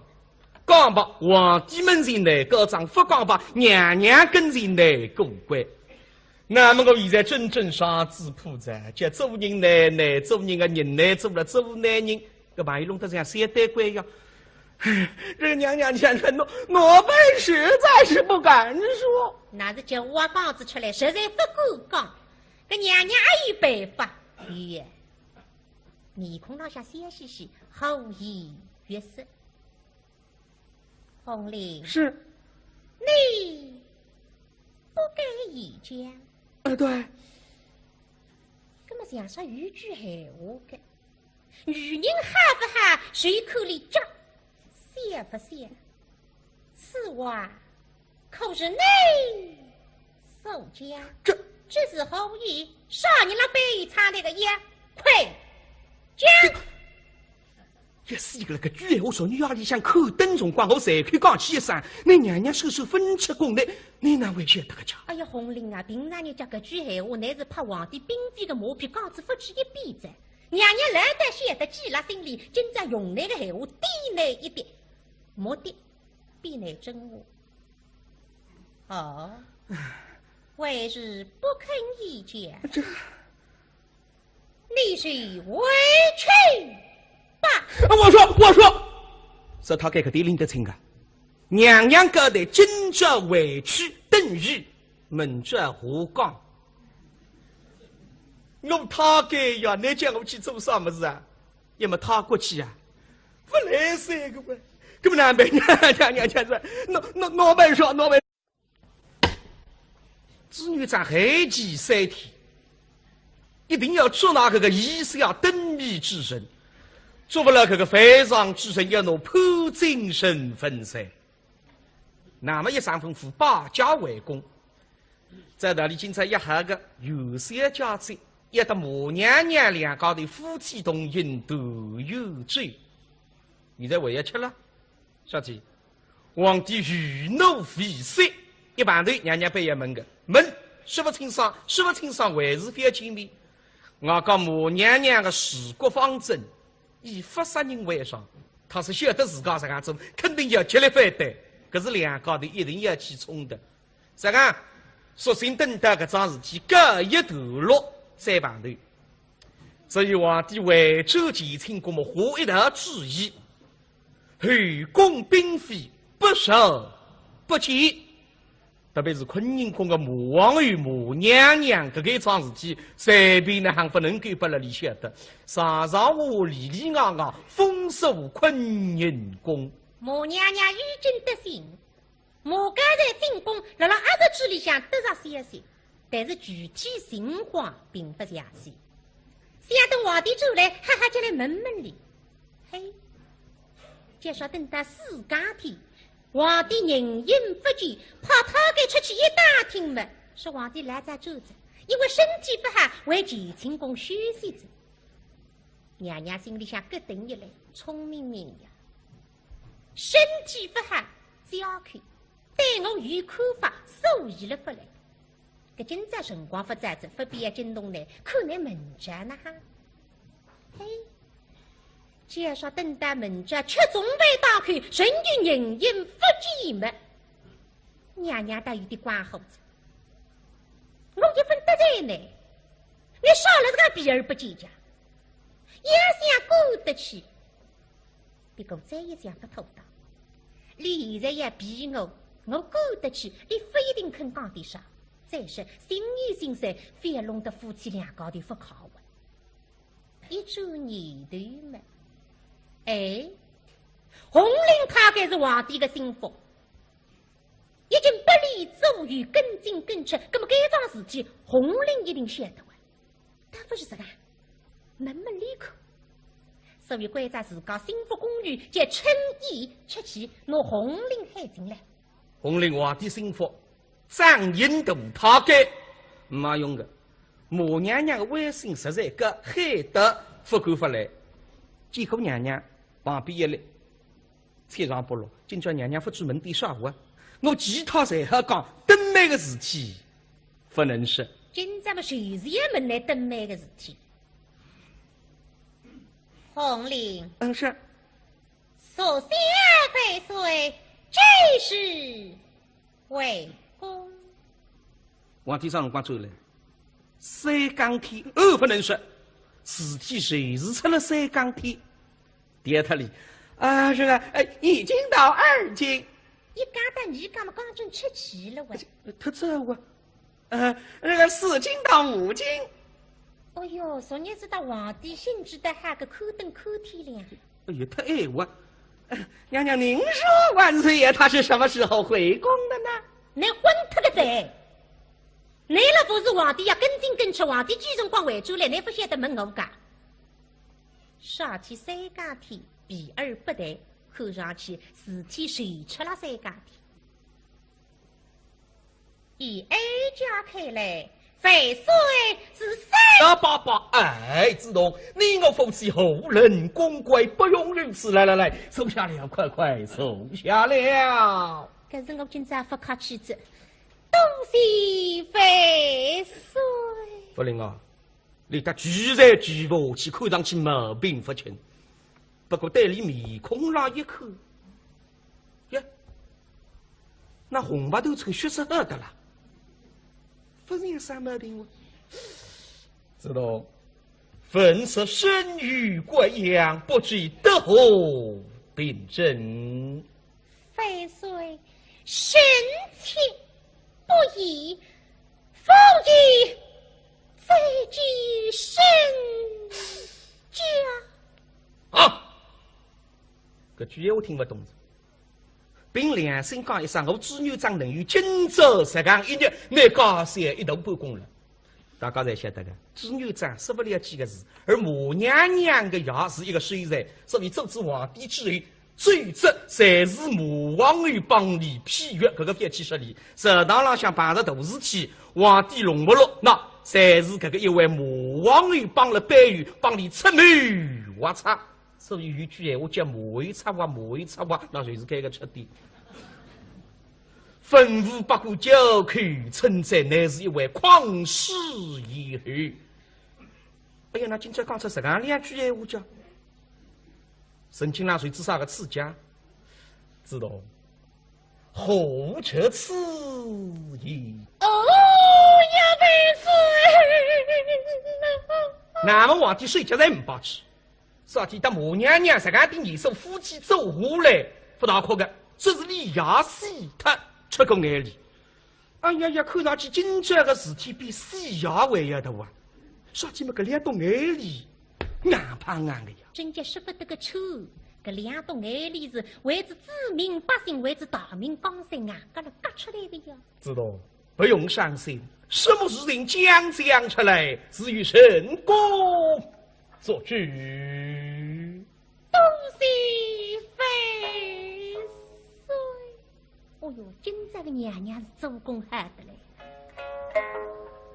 讲吧，皇帝门前难告状，勿讲吧，娘娘跟前难过关。那么我现在真正上仔铺哉，叫做人难，难做人个人难做了做难人，搿朋友弄得像小呆鬼一样。这个娘娘见了，奴，奴本实在是不敢说。乃是叫我讲仔出来，实在不敢讲。搿娘娘阿有办法？有，面孔浪向笑嘻嘻，红颜悦色。红绫，是。你不敢言讲。呃，对。搿么像煞有句闲话个，女人好勿好，随口里讲，笑勿笑？此话可是你所讲？这，这是何意？啥人勒背后唱那个呀？快讲！这，一死个了，搿句闲话，昨日夜里向看灯辰光，我随口讲起一声，你娘娘手手分出宫来，你哪会晓得个家？哎呀，红绫啊，平常人家搿句闲话，乃是拍皇帝姦妃个马屁，讲仔勿止一遍哉。娘娘来得晓得记辣心里，今朝用你个闲话点你一点，目的比你真话。哦，还是不肯言讲。这，你就回去吧。我说，我说，是他搿个点拎得清个。娘娘交代今朝回去，等于明朝下讲。我他该呀，你叫我去做啥物事啊？要么他过去啊，勿来三个月，搿么难办。娘娘娘娘说，奴，奴，奴本说，奴本。 朱元璋限期三天，一定要捉拿搿个以下灯谜之人，捉勿牢搿个犯上之人，要拿判进深坟噻。那么一声吩咐，摆驾回宫。照道理今朝要好个，元宵佳节，要搭马娘娘两家头夫妻同饮团圆酒。现在还要吃了，小姐， 皇帝余怒未息，一旁头娘娘板要问个，问，说勿清爽，说勿清爽，还是覅见面。外加马娘娘个治国方针，以勿杀人为上，他是晓得自家实梗做，肯定要极力反对，搿是两家头一定要起冲突。实梗，索性等到搿桩事体告一段落再碰头。所以皇帝回转乾清宫么，下一道旨意， 后宫嫔妃不召不见。特别是坤宁宫个马皇后、马娘娘，搿个一桩事体，随便哪亨勿能够拨勒俚晓得。上上下下里里外外封锁坤宁宫。马娘娘已经得信，马刚才进宫，辣辣阿侄嘴里向得着消息， 但是具体情况并勿详细。想等皇帝转来，哈哈叫来问问俚。嘿，就说等到四更天，皇帝人影勿见，派太监出去一打听么，说皇帝老早转哉，因为身体勿好，回乾清宫休息哉。娘娘心里向咯噔一来，聪明人呀，身体勿好，只要去 对我有看法，所以了勿来。搿今朝辰光勿早哉，勿必要惊动倷，看倷明朝哪哈。嘿，就说等到明朝吃中饭当口，仍旧人影勿见么，娘娘倒有点光火哉。我一分得罪倷，倷少了这个避而不见家，要想过得去， 别个再一想勿妥当。俚现在要避我，我过得去，俚勿一定肯讲点啥。再说，心与心散，覅弄得夫妻两家头勿快活。一转念头么，哎，红绫她该是皇帝个心腹，已经拨俚左右跟进跟出，搿么该桩事体，红绫一定晓得哇。 倒勿是实梗，问问俚看。所以关照自家心腹宫女叫春燕出去拿红绫喊进来。红绫皇帝心腹，掌印大太监，没用个。马娘娘个威信实在高，喊得勿敢勿来。见过娘娘，旁边一立，切上不落，今朝娘娘勿知问点啥话，我其他侪好讲，灯谜个事体 勿能说。今朝么就是要问倷灯谜个事体。红绫。嗯，是。属下万岁，这是回宫。皇帝啥辰光转来？三更天，哦，勿能说，事体就是出了三更天。 调脱俚，啊，这个，呃，一斤到二斤。一斤到二斤嘛，刚正吃齐了喂。忒早啊。呃，那个四斤到五斤。哦哟，昨日子搭皇帝兴致得好个，看灯看天亮。哎呀，忒晚啊。呃，娘娘，您说万岁爷他是什么时候回宫的呢？你昏脱个哉！你了勿是皇帝呀，跟进跟出，皇帝几辰光回转来，你勿晓得问我讲。 啥体三更天，避而不谈，看上去事体就出了三更天。依哀家看来，万岁是三……啊，罢罢，哎，子龙，你我夫妻何人公贵，不用如此。来来来，坐下了，快快坐下了。可是我今朝勿客气哉，多谢万岁。夫人啊， 你倒拒绝拒绝，去看上去毛病勿轻，不过对俚面孔浪一看，呀，那红白头穿血色的啦，勿像啥毛病哦。子龙，闻说身遇贵阳，不知得何病症？ 万岁，臣妾不宜，勿宜再见身家。啊！搿句闲话听勿懂哉。凭良心讲一声，我朱元璋能有今朝实梗一日，拿家小一大半功劳。 大家侪晓得个，朱元璋说勿了几个字，而马娘娘个爷是一个秀才，所以做仔皇帝之后，奏折侪是马皇后帮俚批阅，搿个覅去说俚。朝堂浪向碰着大事体，皇帝弄勿落，那侪是搿个一位马皇后帮了背后，帮俚出谋划策。所以有句闲话叫马后策划，马后策划，那就是搿个出典。 文武百官交口称赞，乃是一位匡世贤后。哎呀，那今朝讲出实梗两句闲话讲，陈金郎谁知啥个刺激啊？子龙，何出此言？哦呀，万岁！那么皇帝睡觉才没白吃。 啥体搭马娘娘实梗点年数夫妻做下来，勿大哭个，只是俚爷死脱出个眼泪。哎呀呀，看上去今朝个事体比死爷还要大啊！啥体么搿两滴眼泪，硬碰硬个呀。真叫说勿得个出，搿两滴眼泪是为仔子民百姓，为仔大明江山硬搿能轧出来个呀。子龙， 不用伤心，什么事情讲讲出来，自有圣公做主。多谢万岁。哦哟，今朝个娘娘是做功好得嘞，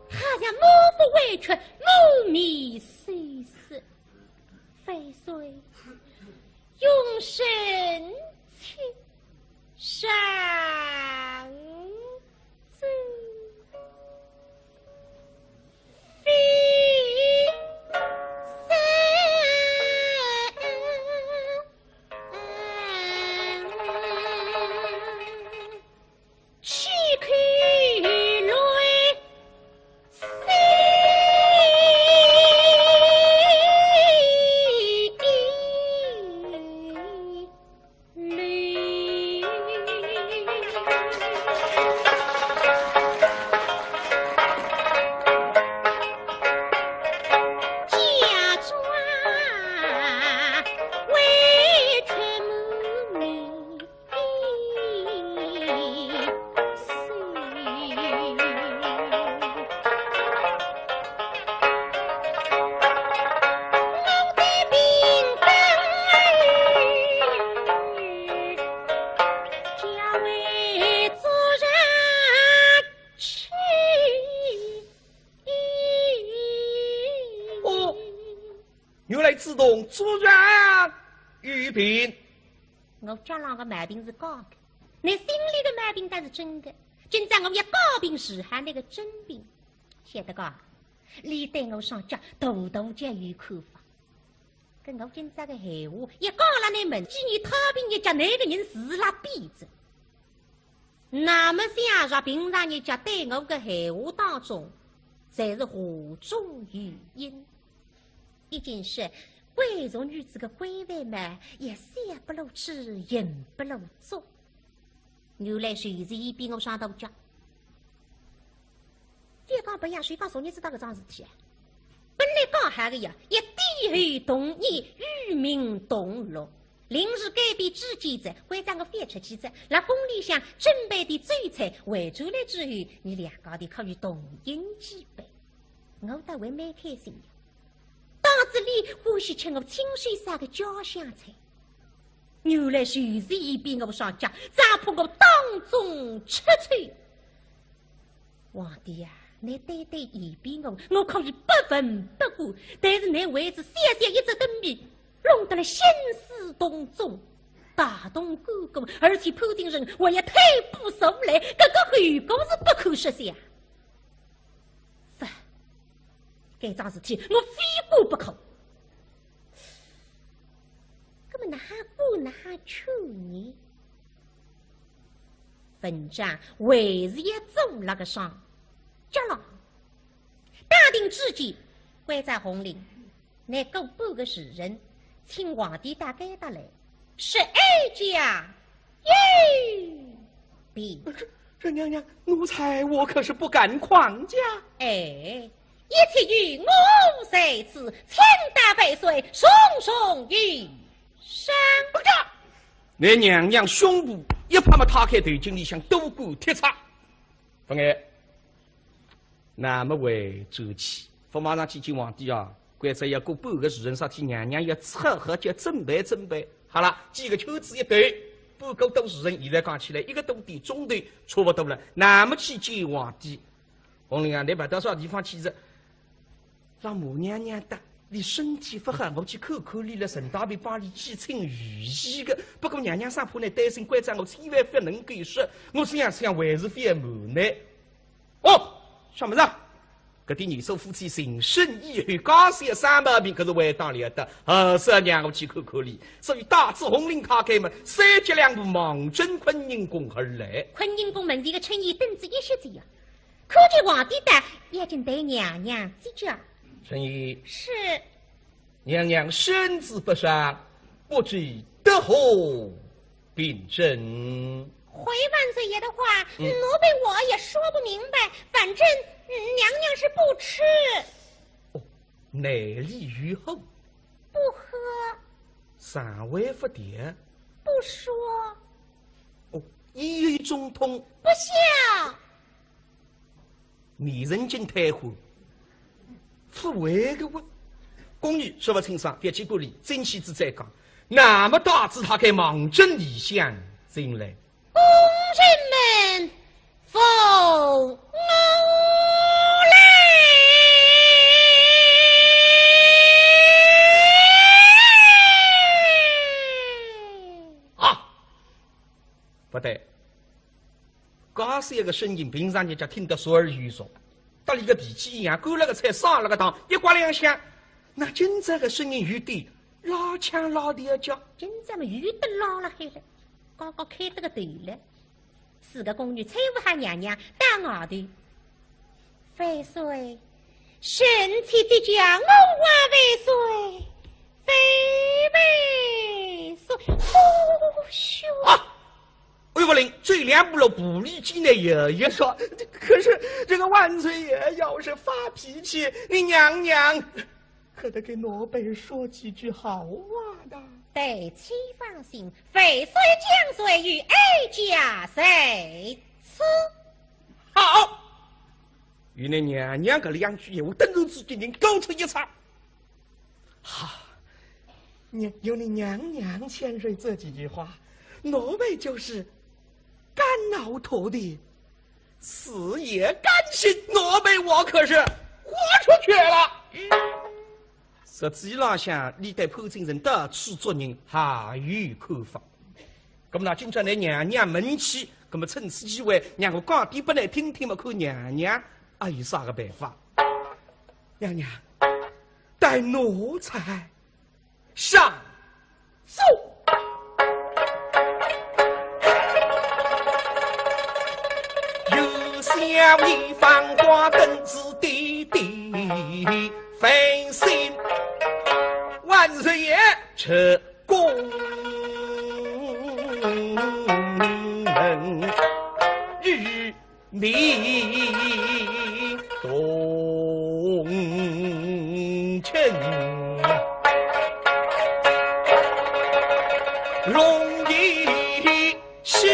好像满腹委屈，满面羞色。万岁， 容臣妾上奏。哦，原来子龙昨日有病。 我脚浪个毛病是假个，倷心里个毛病倒是真个。今朝我要假病治好倷个真病，晓得个？俚对我上脚大大叫有看法。搿我今朝个闲话一讲了，倷问几年，讨病一脚，倷个人是辣变哉。那么想着平常日脚对我个闲话当中，侪是话中有音。已经是贵族女子个规范嘛，也写不露齿，言不露足。原来就是伊比我上大家。覅讲别样，就讲昨日子搭搿桩事体啊，本来讲好个呀，一点后同年，与民同乐。临时改变主见哉，关照我覅出去哉，辣宫里向准备点酒菜，回转来之后，伲两家头可以同饮几杯。我倒还蛮开心呀。 当仔俚欢喜吃我亲手烧个家乡菜。原来就是伊比我上家，只怕我当众出丑。皇帝呀，倷单单嫌比我，我可以不闻不顾，但是倷为仔小小一只灯谜，弄得了兴师动众，大动干戈，而且潘金生还要退步受累，搿个后果是不可设想。 勿，搿桩事体我非管不可。葛末哪哼管哪哼劝呢？文章还是要做辣个上。接牢，打定主意，关照洪林，倷过半个时辰，请皇帝到该搭来，说哀家有病。这，这娘娘，奴才我可是不敢狂讲。哎，一切有我在此，请大万岁重重有赏。不敢。那娘娘胸脯一拍嘛，她开头颈里向多管贴擦。勿碍，那么回转去，勿马上去见皇帝啊？ 关照要过半个时辰，啥体娘娘要出好叫准备准备。好了，几个圈子一兜，半个多时辰，现在讲起来一个多点钟头差不多了。那么去见皇帝，洪林啊，倷跑到啥地方去哉？让马娘娘搭，倷身体勿好，我去看看倷了，顺带便帮倷去请御医个。不过娘娘生怕倷担心，关照我千万勿能够说，我想想还是勿瞒倷。 哦，想勿着，搿点年数夫妻情深意厚，假使有啥毛病，可是还当了得。还是让我去看看倷。所以带仔洪林开开门，三脚两步望准坤宁宫而来。坤宁宫门前个春燕等仔一歇仔呀，看见皇帝到，要紧对娘娘接驾。春燕。是。 娘娘身子不爽，不知得何病症。回万岁爷的话，嗯。奴婢我也说不明白，反正，嗯，娘娘是不吃。哦，内里有火。不喝。肠胃不调。不说。哦，咽喉肿痛。不笑。 迷人精退火，勿会个哇。宫女说勿清爽，覅去管俚，进去仔再讲。那么带仔他该望准里向进来。宫人们，奉我来。啊，勿对， 介小个声音，平常人家听得熟而又熟，搭俚个脾气一样，干了个菜，上了个当，一刮两响，那今朝个声音有点拉腔拉调叫。今朝么有点拉了海了，刚刚开得个头了。四个宫女搀扶好娘娘到外头。万岁，臣妾这厢我话万岁，万万岁，哦哟。啊！ 岳不林走两步路，步履艰难，也也说，可是这个万岁爷要是发脾气，你娘娘可得给奴婢说几句好话的。待妾放心，万岁将罪与哀家在此。好，与你娘娘搿两句闲话，顿时之间人高出一筹。 哈，你，有你娘娘千岁这几句话，奴婢就是肝脑涂地，死也甘心，奴婢我可是豁出去了。实际浪向，你对潘金生到处做人还有看法。那么呢，今朝倷娘娘问起，那么趁此机会，让我讲点拨倷听听嘛，看娘娘阿有啥个办法。娘娘， 待奴才上奏。有小一方官登子弟弟，万岁。日夜出宫门与你同乘，容易喜，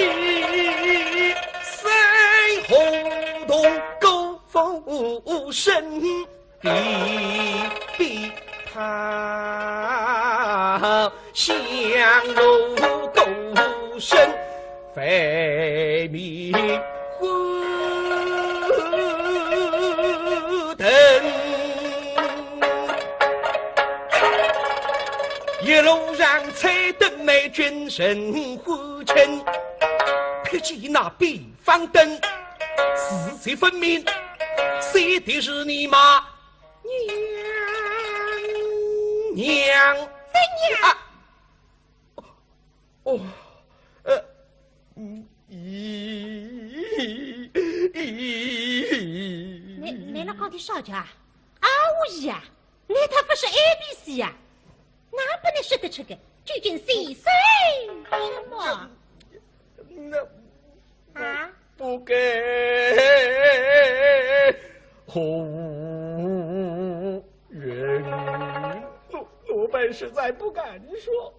三红同歌。 浮生的比他香炉勾身，非迷昏灯。一路上采灯美君神欢称，可见那边 方灯，是谁分明？谁的是你吗？娘娘。怎样？啊，哦，呃，嗯，咦，咦。你，你那讲的啥家？啊，我呀，你他不是A B C呀？ 哪不能说得出个？究竟是谁什么？那啊？不该何人？奴，奴婢实在不敢说。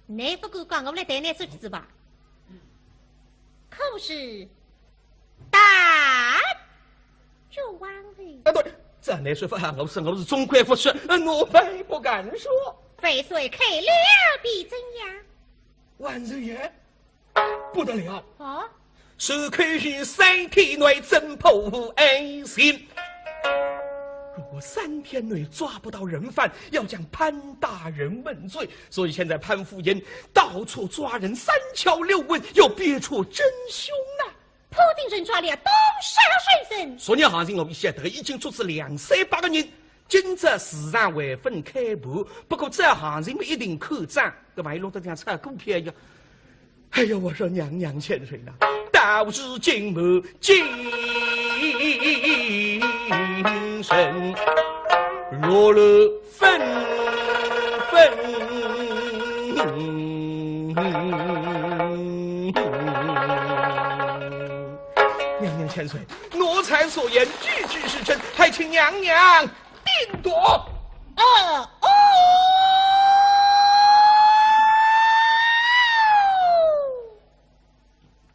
你不敢讲，我来代你说句子吧。可是 大脚王后。啊，对，这乃说法，我是，我是总归不说，呃，奴婢不敢说。万岁开了便怎样？万岁爷，不得了！啊？说可以三天内侦破案情。如果三天内抓不到人犯，要将潘大人问罪。所以现在潘夫人到处抓人，三敲六问，要辨出真凶呐。 破定人抓了东山水神。昨日行情我晓得已经捉住两三百个人，今朝市场还朆开盘，不过这行情么一定看涨，搿万一弄得像炒股票一样。哎呀，我说娘娘千岁呐，道士金马精神，落落 纷纷。娘娘千岁，奴才所言句句是真，还请娘娘定夺。哦，哦。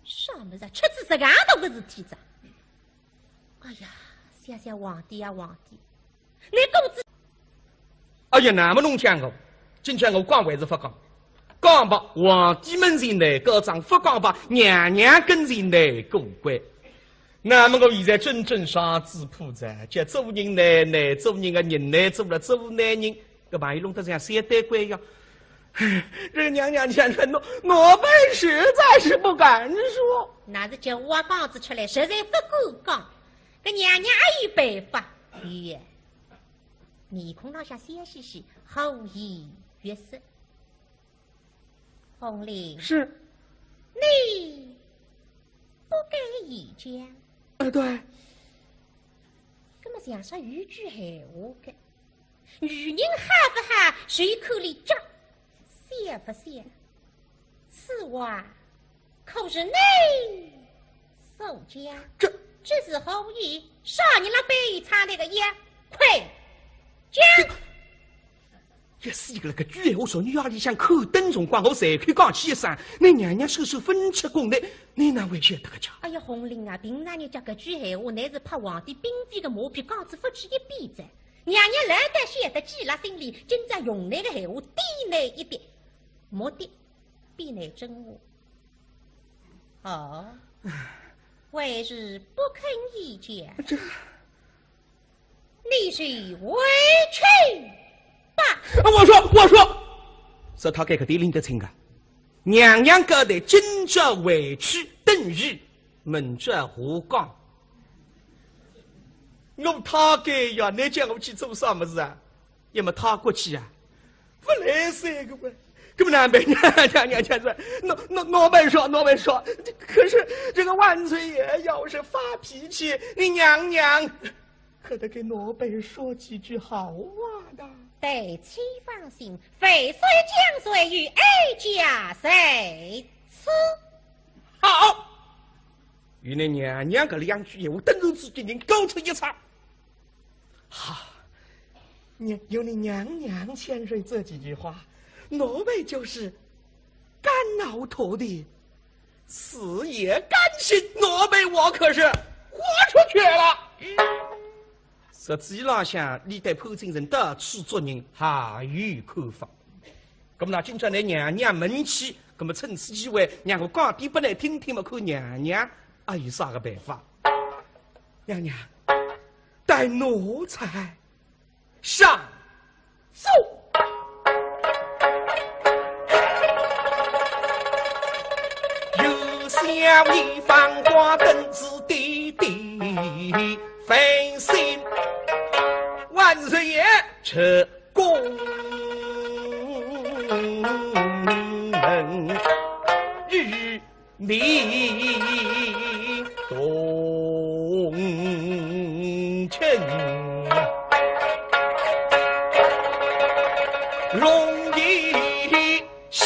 啥么子啊？出仔实梗大个事体哉？哎呀，想想皇帝呀，皇帝， 你公子。哎呀，那么侬讲我，今朝我讲还是勿讲？讲吧，皇帝门前难告状，勿讲吧，娘娘跟前难过关。那么我现在真正上嘴破哉，叫做人难，难做人个人难做了做难人，搿万一弄得像小鬼一样。这个娘娘千岁，奴，奴婢实在是不敢说。那是叫我讲仔出来，实在勿敢讲。 搿娘娘阿有办法？有，面孔浪向笑嘻嘻，红颜悦色。红绫。是。你不敢言讲。呃，对。搿么像煞有句闲话个，女人好勿好，就看俚家，笑勿笑。 此话可是你所讲？这，这是何意？啥人勒背后插你个腰？快讲！一死个了，搿句闲话昨日夜里向看灯辰光，我随口讲起一声，拿娘娘首首分出宫来，你哪会晓得个家？哎呀，红绫啊，平常人家搿句闲话，乃是怕皇帝姒妃个马屁讲仔勿止一遍哉。娘娘老早晓得记辣心里，今朝用你个闲话点你一点，目的 比你真话。哦，还是不肯言讲。这，你是委屈吧？啊，我说，我说，是他搿个点拎得清个。娘娘交代今朝回去等于明朝下讲。我他该呀，你叫我去做啥么事啊？ 要么他过去啊，勿来三个月。搿么难办，娘娘娘娘说，奴奴奴婢说，奴婢说，可是这个万岁爷要是发脾气，你娘娘可得给奴婢说几句好话的。待妻放心，万岁将罪与哀家在此。好，与你娘娘搿两句闲话，顿时之间人高出一筹。哈，娘，有你娘娘千岁这几句话，奴婢就是肝脑涂地，死也甘心，奴婢我可是豁出去了。实际浪向，你对潘金城到处作孽，还有看法。那么呢，今朝你娘娘问起，那么趁此机会，让我讲点拨你听听嘛，看娘娘还有啥个办法。娘娘，待奴才上奏。有小一方官登子弟弟，万岁爷，这 宫门与民同庆，龙椅喜，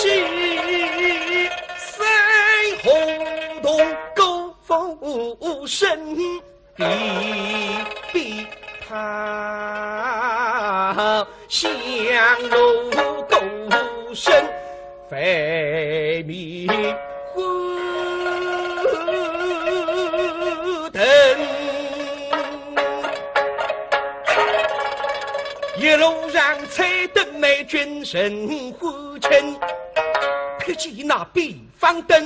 三红铜鼓福生。 比比炮响锣鼓声，万民欢腾。一路上吹灯美，君臣欢庆，可见那边 方灯，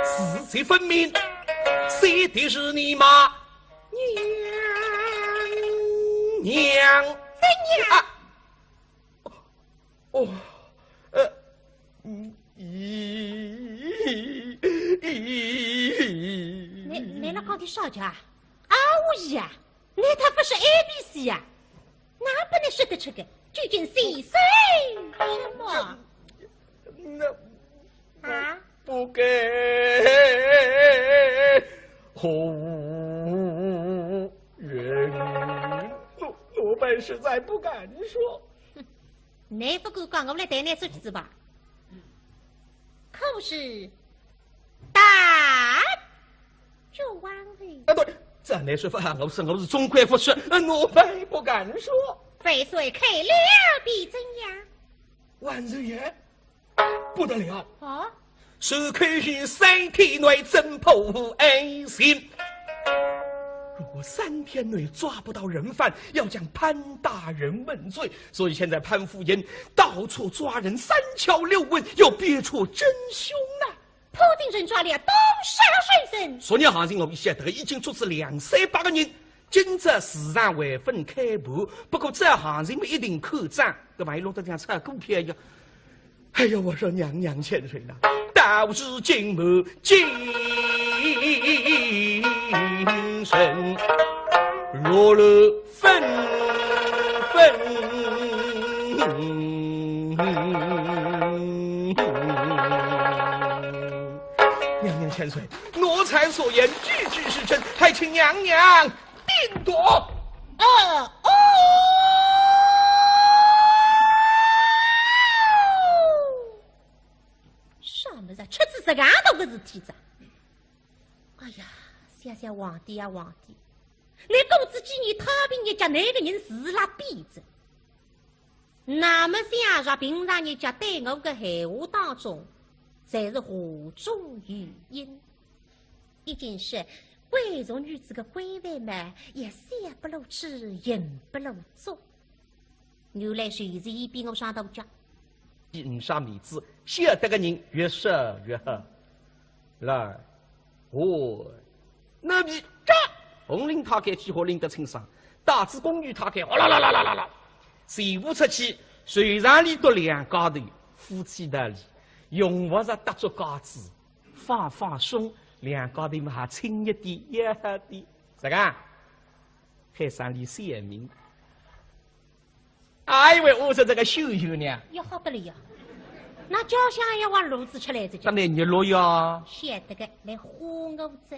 是谁分明？谁的是你吗？娘娘。怎样？啊，哦，呃，嗯，咦，咦。你，你那讲的啥家？啊，我呀，你他不是A B C呀？ 哪不能说得出个？究竟是谁什么？那啊？不给何人？奴，奴婢实在不敢说。你不敢讲，我来代你说句子吧。可是 大脚王后。啊，对，这乃说法，我是，我是总归不说，呃，奴婢不敢说。万岁开了便怎样？万岁爷，不得了！啊？是可以三天内侦破案情。如果三天内抓不到人犯，要将潘大人问罪。所以现在潘夫人到处抓人，三敲六问，要辨出真凶呐。 潘金城抓了多少罪人？昨日行情我们晓得已经捉住两三百个人，今朝市场还朆开盘，不过这行情么一定看涨，搿万一弄得像炒股票一样。哎呀，我说娘娘千岁呐，到如今么精神落落 纷纷。娘娘千岁，奴才所言句句是真，还请娘娘定夺。呃，哦。啥物事，出仔实梗大个事体哉？哎呀，想想皇帝呀，皇帝， 你过仔几年太平日脚，搿个人是辣变哉。那么像是平常日脚对我个闲话当中，侪是话中有音。已经是贵族女子个规范嘛，也笑不露齿，言不露足。原来就是伊比我上大脚。呒啥面子，晓得个人越少越好。来， 哦，那么，这，红绫太监几乎拎得清爽，带仔宫女太监，哗啦啦啦啦啦啦，全部出去，船舱里头两家头，夫妻档里，用物事搭足架子，放放松，两家头嘛还亲热点，要好点。啥个？海参里小名。 哎喂，我说这个秀秀呢？要好得了呀，那家乡也往路子出来这叫。当然热络呀。晓得个，来花我子。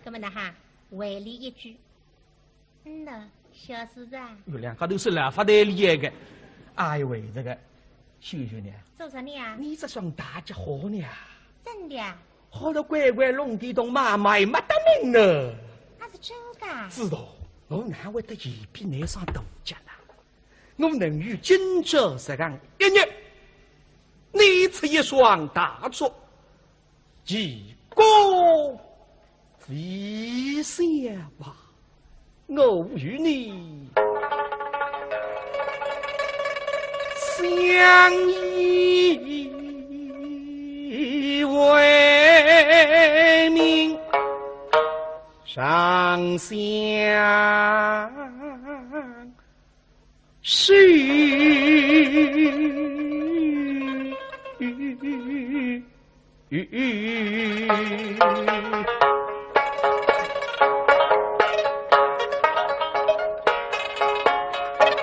那么呢哈，回礼一句，嗯呐，小师长。有两家头是老发呆厉害个，哎呦喂，这个秀秀呢？做啥呢啊？你这双大脚好呢啊？真的啊？好了，乖乖弄地动妈妈也没得命呢。那是真的啊？知道，我哪会得嫌比你双大脚呢？我能有今朝这样一日，你这一双大脚，其功非小吧。 我与你相依为命，长相 守。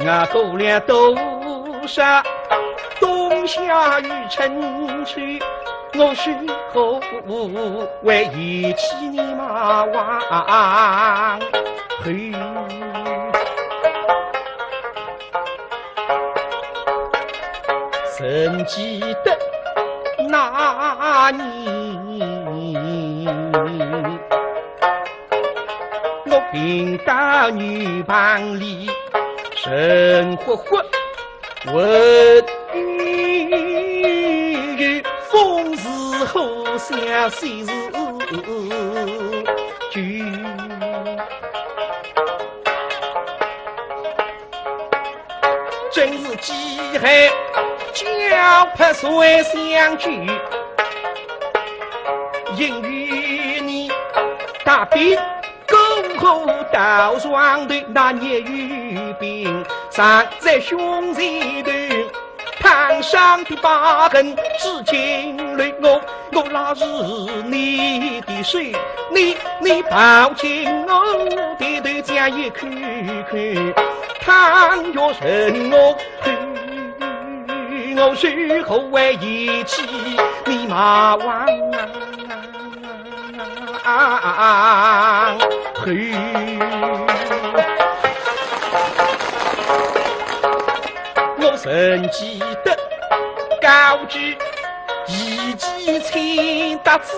我过了多少冬夏与春秋， 我是何为一起你马王后？曾记得那年，我病到女房里，神活活 问风是何相思酒。真是饥寒交迫谁相救，因为你大病 过后到床头，那年有病尚在胸前头，烫伤的疤痕至今留。我，我拉住你的手，你，你抱紧我的头，这样一口口，倘若人我后，我是何为一起你马王后？ 我曾记得高句一骑千搭子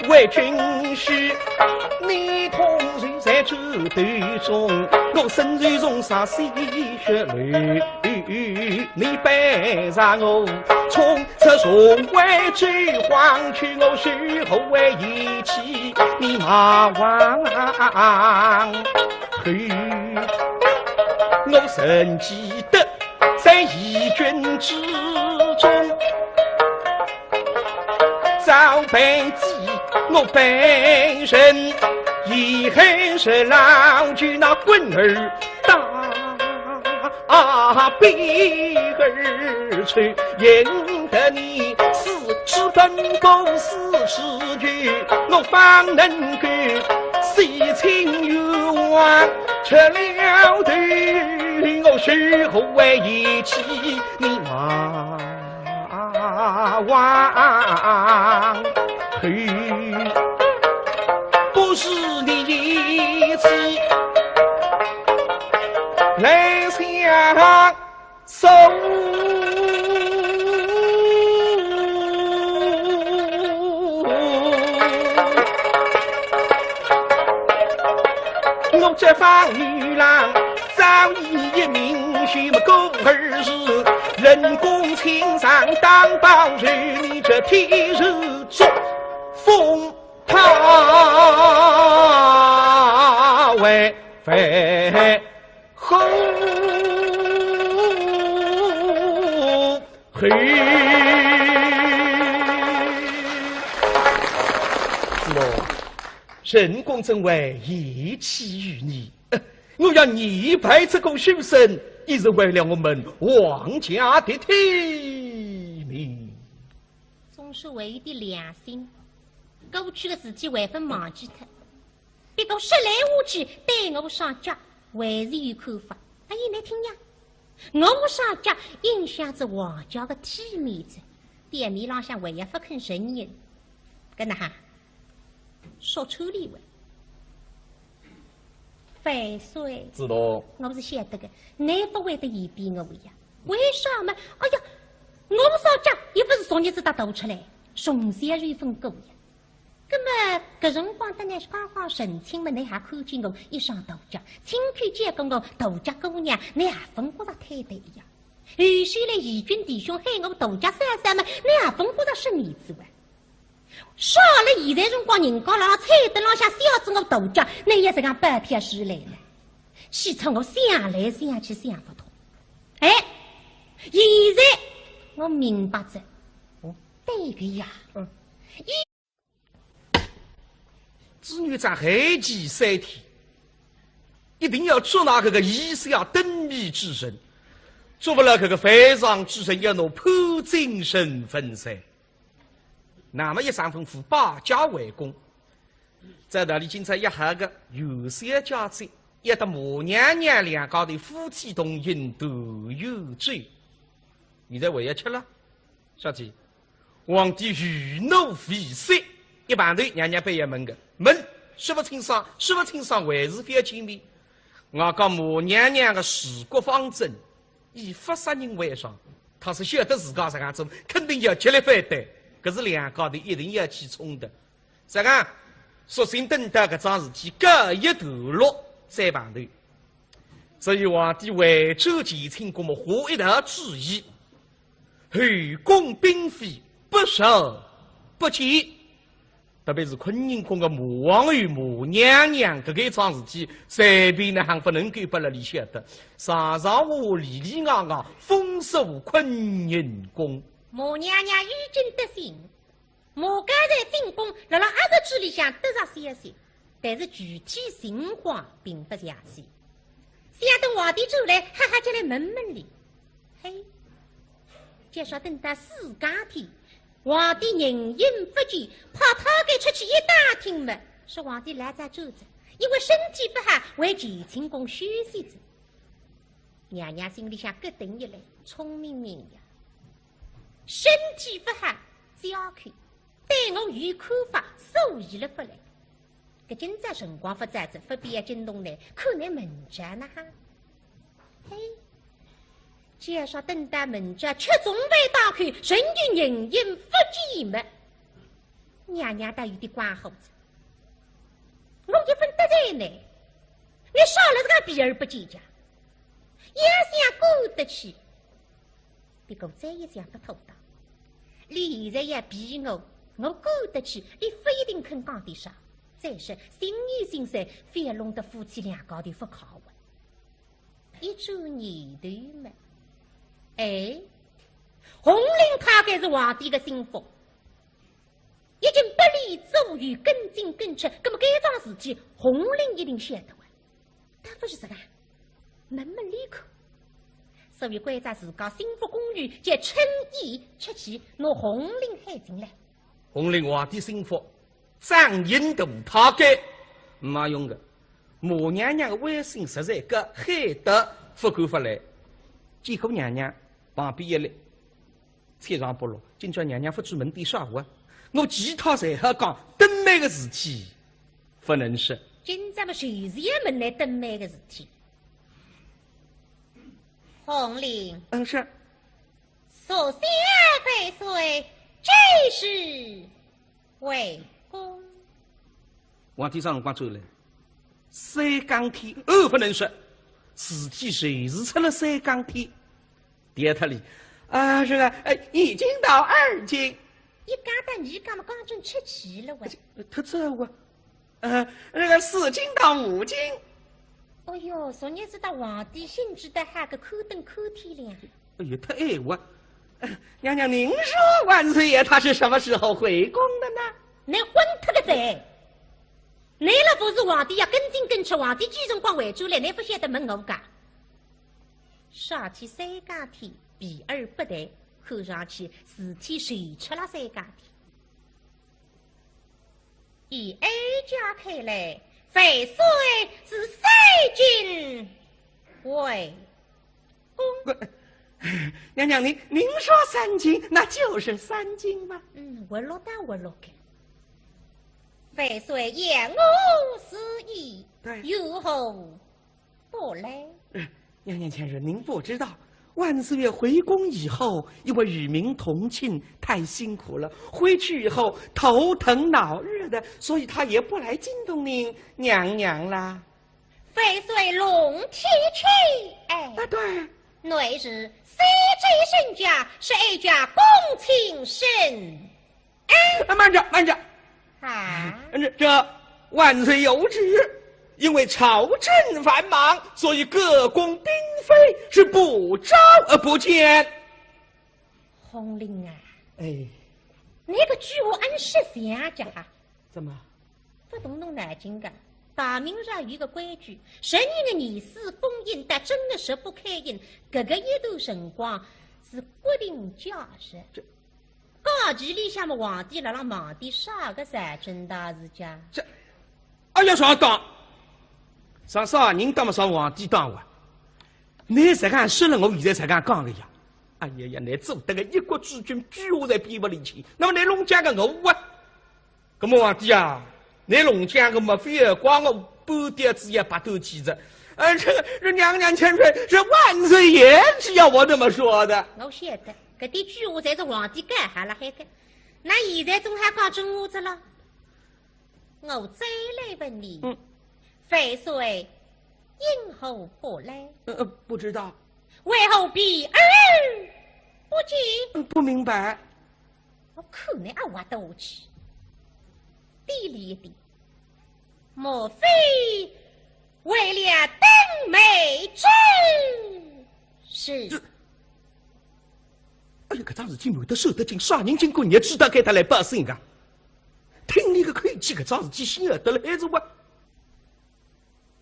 为君婿，你同住在枕头中，我身受重伤鲜血流。 你背上我，从此重回这荒去，我是何为一起你马王后？我曾记得在义军之中，早被鸡我被人，以后是老君那棍儿 打，啊，背而出，引得你四处奔波四处去，我方能够洗清冤枉。出了头，我是何为一起你马 王后，不是你一起来相送。我这方女郎 早已一命休么过儿时，冷宫青衫当报仇，你这天日作风，他为非后后。子龙，冷宫怎会厌弃于你？ 我要你拜这个书生，也是为了我们王家的体面。总是为一点良心，过去的事体还勿忘记脱。不过说来话去，对我商家还是有看法。哎呀，你听呀，我商家影响着王家的体面着，店面浪向还要勿肯承认。搿哪哈？说出理为。 万岁。子龙。我是晓得的，你勿会得嫌避我呀。为啥嘛？哎呀，我上家也勿是昨日子搭大家出来，从小就有份过呀。葛么搿辰光搭倷刚刚成亲嘛，倷也看见我一双大脚，亲口叫过我大脚姑娘，倷也勿觉着推得呀。后首来义军弟兄喊我大脚嫂嫂嘛，倷也勿觉着失面子哇。啥了现在辰光人家辣辣彩灯浪向笑仔我大脚，倷也实梗摆票势来了。气出我想来想去想勿通。哎，现在我明白哉。哦，对个呀。嗯。一 朱元璋限期三天，一定要捉拿搿个以下灯谜之人，捉勿牢搿个犯上之人，要拿判进深坟哉。那么一声吩咐，摆驾回宫。照道理今朝约好个元宵佳节，要搭马娘娘两家头夫妻同饮团圆酒，现在还要吃了？小姐， 皇帝余怒未息，一旁头娘娘板要问个，问，说勿清爽，说勿清爽还是覅见面。外加马娘娘个治国方针，以勿杀人为上，倘使晓得自家实梗做，肯定要极力反对，搿是两家头一定要起冲突。实梗，索性等到搿桩事体告一段落再碰头。所以皇帝回转乾清宫么，下一道旨意， 后宫嫔妃不召不见。特别是坤宁宫个马皇后马娘娘，搿个一桩事体，随便哪亨勿能够拨俚晓得，上上下下里里外外封锁坤宁宫。马娘娘已经得信，马刚才进宫，辣辣阿侄嘴里向得着消息，但是具体情况并勿详细。想等皇帝转来，哈哈叫来问问俚。嘿， 就说等到四更天，皇帝人影不见，派太监出去一打听么，说皇帝老早转哉，因为身体勿好，回乾清宫休息哉。娘娘心里向咯噔一来，聪明人呀，身体勿好，只要去，对我有看法，所以了勿来。 搿今朝辰光勿早哉，勿必要惊动呢，看倷明朝哪哈。嘿，就说等到明朝吃中饭当口，人有人影勿见么，娘娘倒有点光火哉。我一分得罪呢，倷少了实梗避而不见介，要想过得去， 不过再一想勿妥当，俚现在要避我，我过得去，俚勿一定肯讲点啥。再说心有心酸，覅弄得夫妻两家头勿快活。一转念头么，哎，洪林太监是皇帝个心腹，已经拨俚左右跟进跟出，葛么搿桩事体洪林一定晓得哇。 倒勿是实梗，问问俚看。所以关照自家心腹宫女叫春燕出去拿洪林喊进来。洪林皇帝心腹，掌印大太监，没用个。马娘娘个威信实在高，喊得勿敢勿来。见过娘娘，旁边一立。 千万勿落，今朝娘娘勿知问点啥话，我其他侪好讲，灯谜个事体勿能说。今朝么就是要问倷灯谜个事体。洪林，嗯，是。属下万岁，这是回宫。皇帝啥辰光转来？三更天，哦，勿能说，事体就是出了三更天。 第二套里，啊，这个，呃，一更到二更，一更到二更么刚正出去了喂。忒早啊。呃，这个四更到五更。哦哟，昨日子搭皇帝兴致得好个，看灯看天亮。哎呦，忒晏啊。呃，娘娘您说万岁爷他是什么时候回宫的呢？倷昏脱个哉！倷了勿是皇帝要跟进跟出，皇帝几辰光回转来，倷勿晓得问我讲。 啥体三更天避而不谈，看上去事体是出了三更天。以哀家看来，万岁是三更回宫。娘娘，您您说三更，那就是三更嘛。嗯，活络倒活络个。万岁言我是意，对。有何 不来。娘娘千岁，您不知道，万岁爷回宫以后，因为与民同庆，太辛苦了，回去以后头疼脑热的，所以他也不来惊动您娘娘啦。万岁龙体气，哎，啊，对，内侍三监人家，是哀家恭请圣啊，慢着，慢着。啊？嗯，这万岁有旨，因为朝政繁忙，所以各宫嫔妃是不召而不见。洪林啊，哎，你个句话按时想讲啊？怎么？不动动脑筋个，大明朝有个规矩，十二个年数封印，但正月十五开印，搿个一段辰光是国定假日。这 假期里向么皇帝辣辣忙点啥个财政大事家？这，哎呀，上当！上啥人当么上皇帝当哇？你才敢说了，我现在才敢讲个呀！哎呀呀，你做得个一国之君，句话侪编勿灵清，那么你弄僵个我啊？那么皇帝啊，你弄僵个么，非要怪我半点子也白头起着。呃，这个，这娘娘千岁，是万岁爷只要我这么说的。我晓得，搿点句话侪是皇帝改下来海个。 那现在总还讲真话着了。我再来问你，嗯。万岁因何不来？呃，呃，不知道。为何避而不见？呃，不明白。我看你阿挖得下去。低了一点，莫非为了灯谜之事？这，哎呀，搿桩事体瞒得守得紧，啥人经过日子大概他来报信啊？听你个口气，搿桩事体晓得了还是我？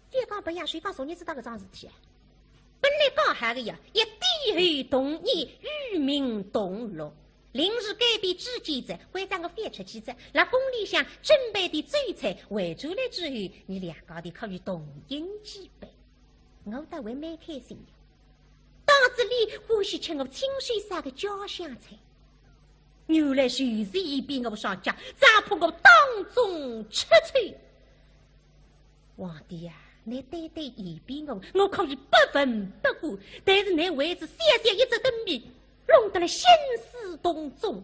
覅讲别样，谁讲昨日子大搿桩事体啊？本来讲好个呀，一点后同年，与民同乐。临时改变主见哉，关照我覅出去哉，辣宫里向准备点酒菜，回转来之后，你两家头可以同饮几杯。我倒还蛮开心呀。 当仔俚欢喜吃我亲手烧个家乡菜。原来就是嫌避我上家，只怕我当众出丑。皇帝呀，你单单嫌避我，我可以不闻不顾，但是你为仔小小一只灯谜，弄得了兴师动众，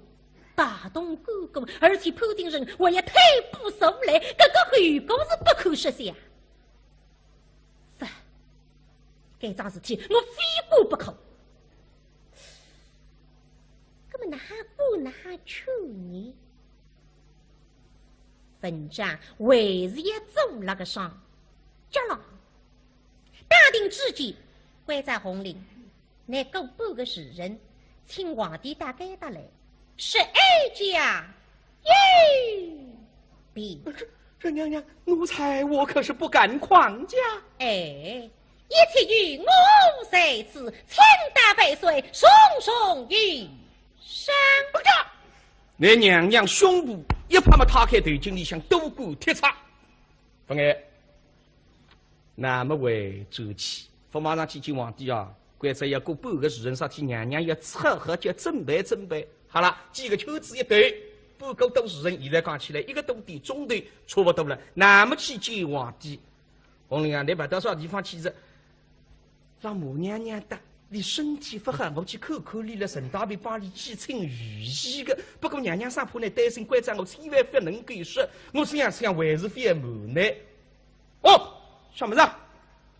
大动干戈，而且潘金生还要退步出来，搿个后果是不可设想。勿， 搿桩事体我非管不可。搿么哪哈管哪哈劝呢？文章还是要做那个上，叫了。打定主意，关照洪林，拿过半个时辰，请皇帝到该搭来，说哀家 有病。这，这娘娘，奴才我可是不敢狂讲。哎，一切有我在此，请大万岁重重有赏。不敢。那娘娘胸脯一拍么，他开头颈里向多管铁叉。勿碍。 那么回转去，勿马上去见皇帝啊，关照要过半个时辰，啥体娘娘要伺候叫准备准备。好了，几个圈子一兜，半个多时辰，现在讲起来一个多点钟头，差不多了。那么去见皇帝，洪林啊，你跑到啥地方去哉？让母娘娘搭，你身体勿好，我去看看你了，顺带便帮你去请御医个。不过娘娘生怕你担心，关照我千万勿能够说，我想想还是勿瞒你。 哦，什么事？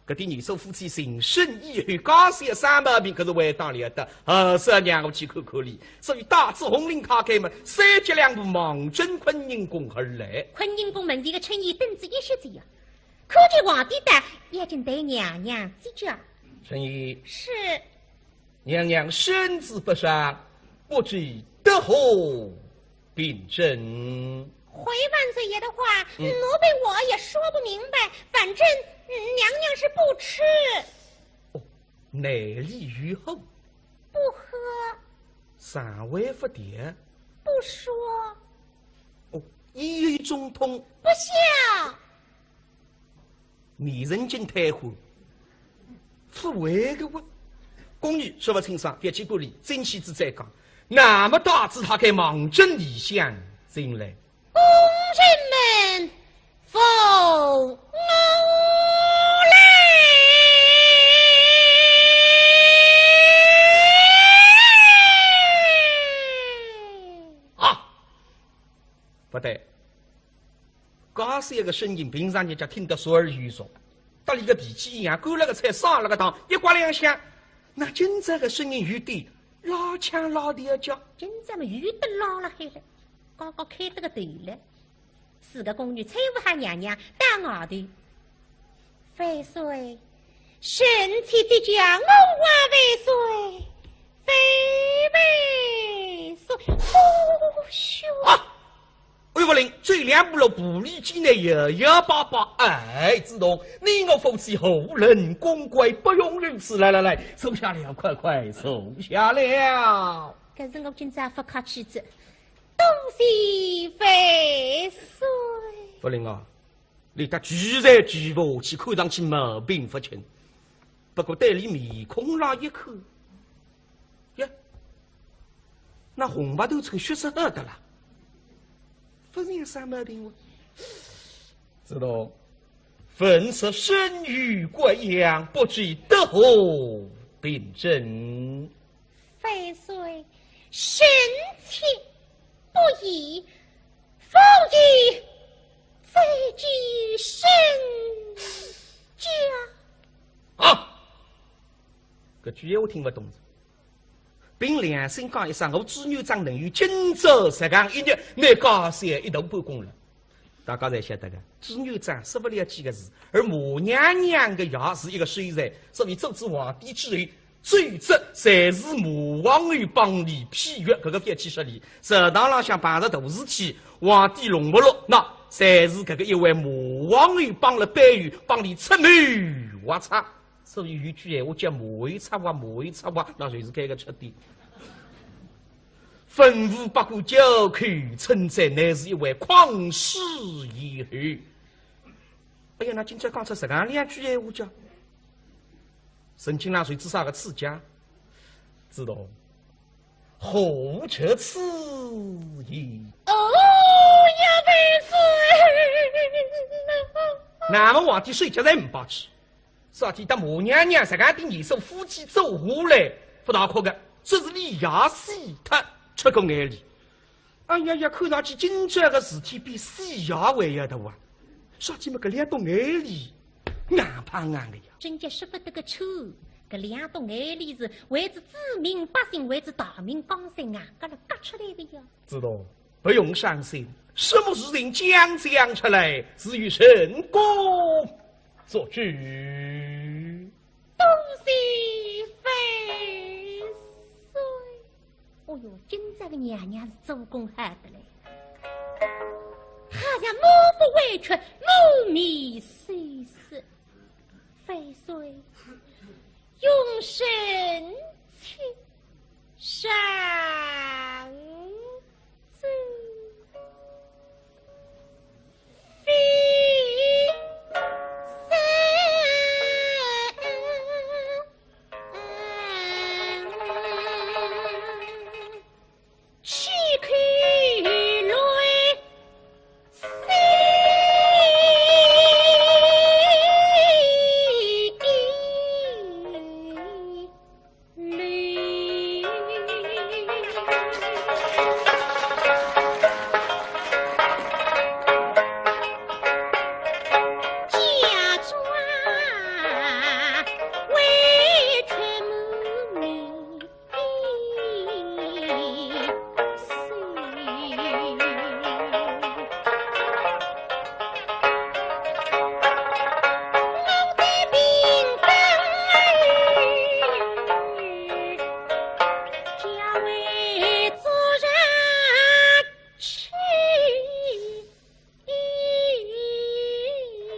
搿对年首夫妻成身以后，刚才三毛病可是回档了的，还是要让我去看看哩。所以带仔洪林开开门，三脚两步望准坤宁宫而来。坤宁宫门前个春燕等仔一歇子呀，看见皇帝到，已经对娘娘接驾。春燕。是。 娘娘身子不适，不知得何病症。回万岁爷的话，嗯。奴婢我也说不明白，反正，嗯，娘娘是不吃。哦，内里有火。不喝。肠胃不调。不说。哦，咽喉中痛。不笑。 迷人精退火，勿会个哇。宫女说勿清爽，覅去管俚，进去仔再讲。那么带仔他该望准里向进来。宫人们，奉我来。对，介小个声音，平常人家听得熟而又熟，搭俚个脾气一样，干了个菜，烧了个汤，一刮两响，那今朝个声音有点拉腔拉调叫。今朝么有点拉了海了，刚刚开得个头了。四个宫女搀扶好娘娘到外头。万岁，臣妾这叫我王万岁，万万岁。哦哟！啊！岳不林走两步路，步履艰难，摇摇摆摆。哎，子栋，你我夫妻何人公贵，不容如此。来来来，坐下了，快快坐下了。可是我今朝勿客气哉，多谢万岁。不灵啊，你搭聚在聚下去，看上去毛病勿轻。不过对俚面孔浪一看，呀，那红白头成血色的了，勿像啥毛病哦。子栋，文侄身有怪恙，不知得何病症？万岁，臣妾不宜，勿宜再见圣驾。啊！搿句闲话听勿懂哉。凭良心讲一声，我朱元璋能有今朝实梗一日，拿介小一大半功劳。大家侪晓得个，朱元璋说勿了几个字，而马娘娘个爷是一个秀才，所以做仔皇帝之后，奏折侪是马皇后帮俚批阅，搿个覅去说俚。朝堂浪向碰着大事体，皇帝弄勿落，那侪是搿个一位马皇后帮了背后，帮俚出谋划策。 所以有句闲话叫马后策划，马后策划，那就是搿个出典。文武百官交口称赞，乃是一位匡世贤后。哎呀，那今朝讲出实梗两句闲话叫，陈金郎谁知啥个刺家？子栋，何出此言？哦呀，万岁！那么皇帝睡觉才唔罢去。 啥体搭马娘娘实梗点年数夫妻做下来，勿大哭个，只是俚爷死脱出个眼泪。哎呀呀，看上去今朝个事体比死爷还要大啊！啥体么搿两道眼泪硬碰硬个呀？真叫说勿得个出，搿两道眼泪是为仔子民百姓，为仔大明江山硬搿能轧出来个呀。子栋， 不用伤心，什么事情将将出来，自有圣公做主。多谢万岁。哦哟，今朝个娘娘是做功好得嘞，好像满腹委屈，满面羞色。万岁，容臣妾上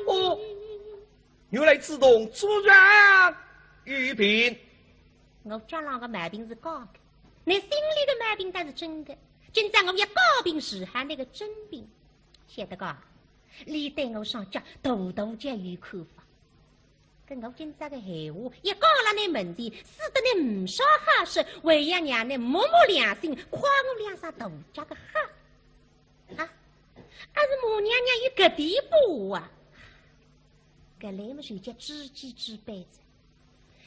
哦，原来子栋昨日有病。我脚浪个毛病是假个，倷心里个毛病倒是真个。今朝我要假病治好倷个真病。晓得个，倷对我上脚大大叫有看法。 搿我今朝个闲话一讲了倷门前，使得倷呒啥好说，还要让倷摸摸良心，夸我两声大脚个好。啊，阿是马娘娘有搿点把握啊？搿来么就叫知己知彼哉。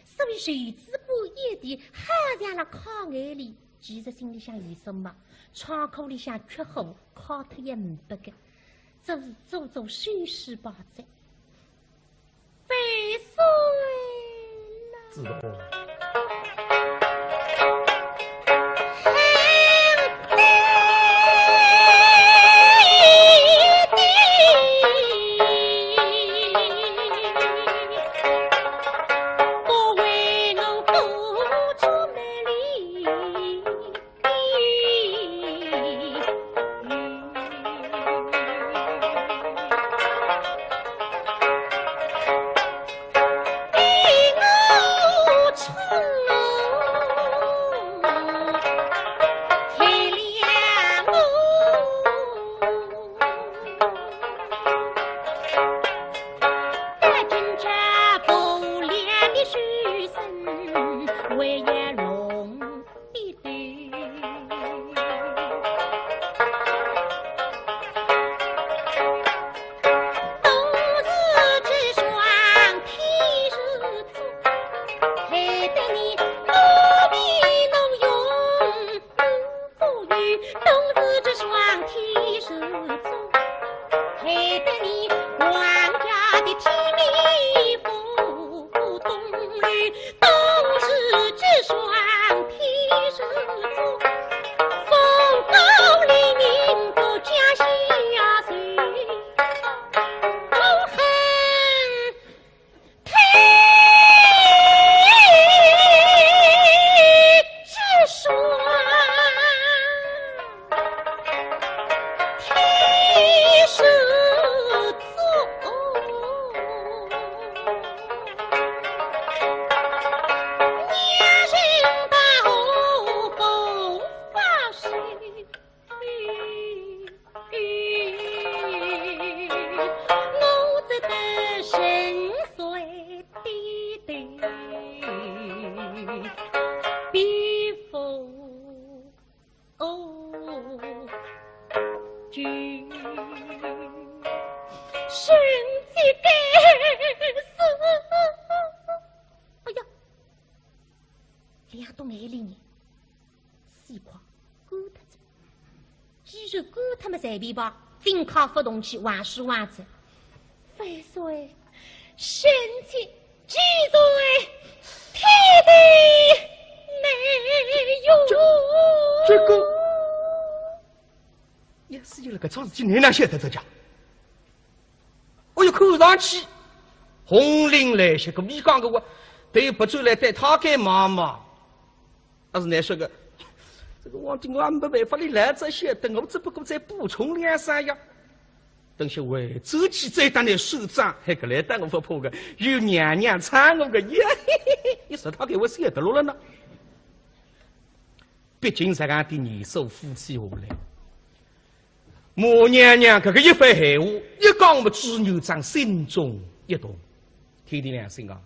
所以袖子管一提，好像了靠眼里，其实心里向有数嘛，窗口里向缺货，敲脱也呒不个，只是做做收拾罢哉。万岁呐！子龙。哎呀，两道眼泪呢，水快干脱哉。既然干脱么，随便吧，进去勿动气，还是还哉。万岁，臣妾既然天地没有。这，这个，也是有了个桩事体，你哪晓得这家？ 哎哟，看上去，洪林来些个，你讲个我，对勿转来对他该忙忙。但是难说个，这个皇帝我也没办法，你来这些，等我只不过再补充两三样。等歇回转去再打你算账，还搿来打我勿怕个，有娘娘搀我个，耶，你说他给我写得落了呢？毕竟这样的年数夫妻下来， 马娘娘搿个一番闲话，一讲么朱元璋心中一动。天地良心啊，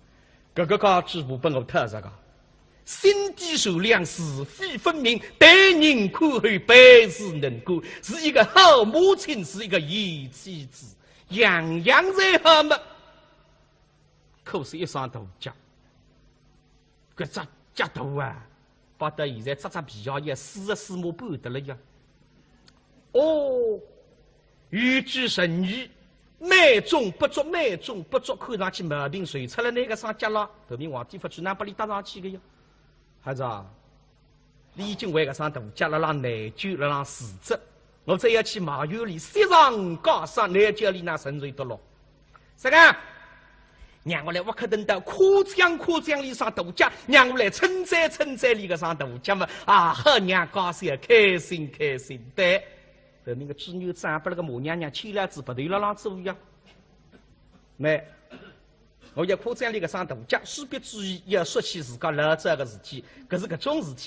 搿个家主婆拨我讨着个，心地善良，是非分明，待人宽厚，办事能干，是一个好母亲，是一个贤妻子，样样侪好么。可是一双大脚，搿只脚大啊， 摆到现在扎扎皮鞋也四十四码半得了呀。哦，有句成语，美中不足，美中不足，看上去毛病随出了那个上脚了，头名皇帝勿去，哪拨伊搭上去个呀？孩子啊，你已经为搿双大脚辣浪内疚，辣浪自责，我再要去埋怨伊，雪上加霜，难叫伊哪承受得落。 啥个？让我来挖克登道，夸奖夸奖伊双大脚，让我来称赞称赞伊个双大脚嘛，啊，好让家小开心开心。对，后面个朱元璋拨那个马娘娘牵牢仔鼻头辣浪做呀。没，我要夸奖伊个双大脚，势必注意要说起自家老早个事体，搿是搿种事体。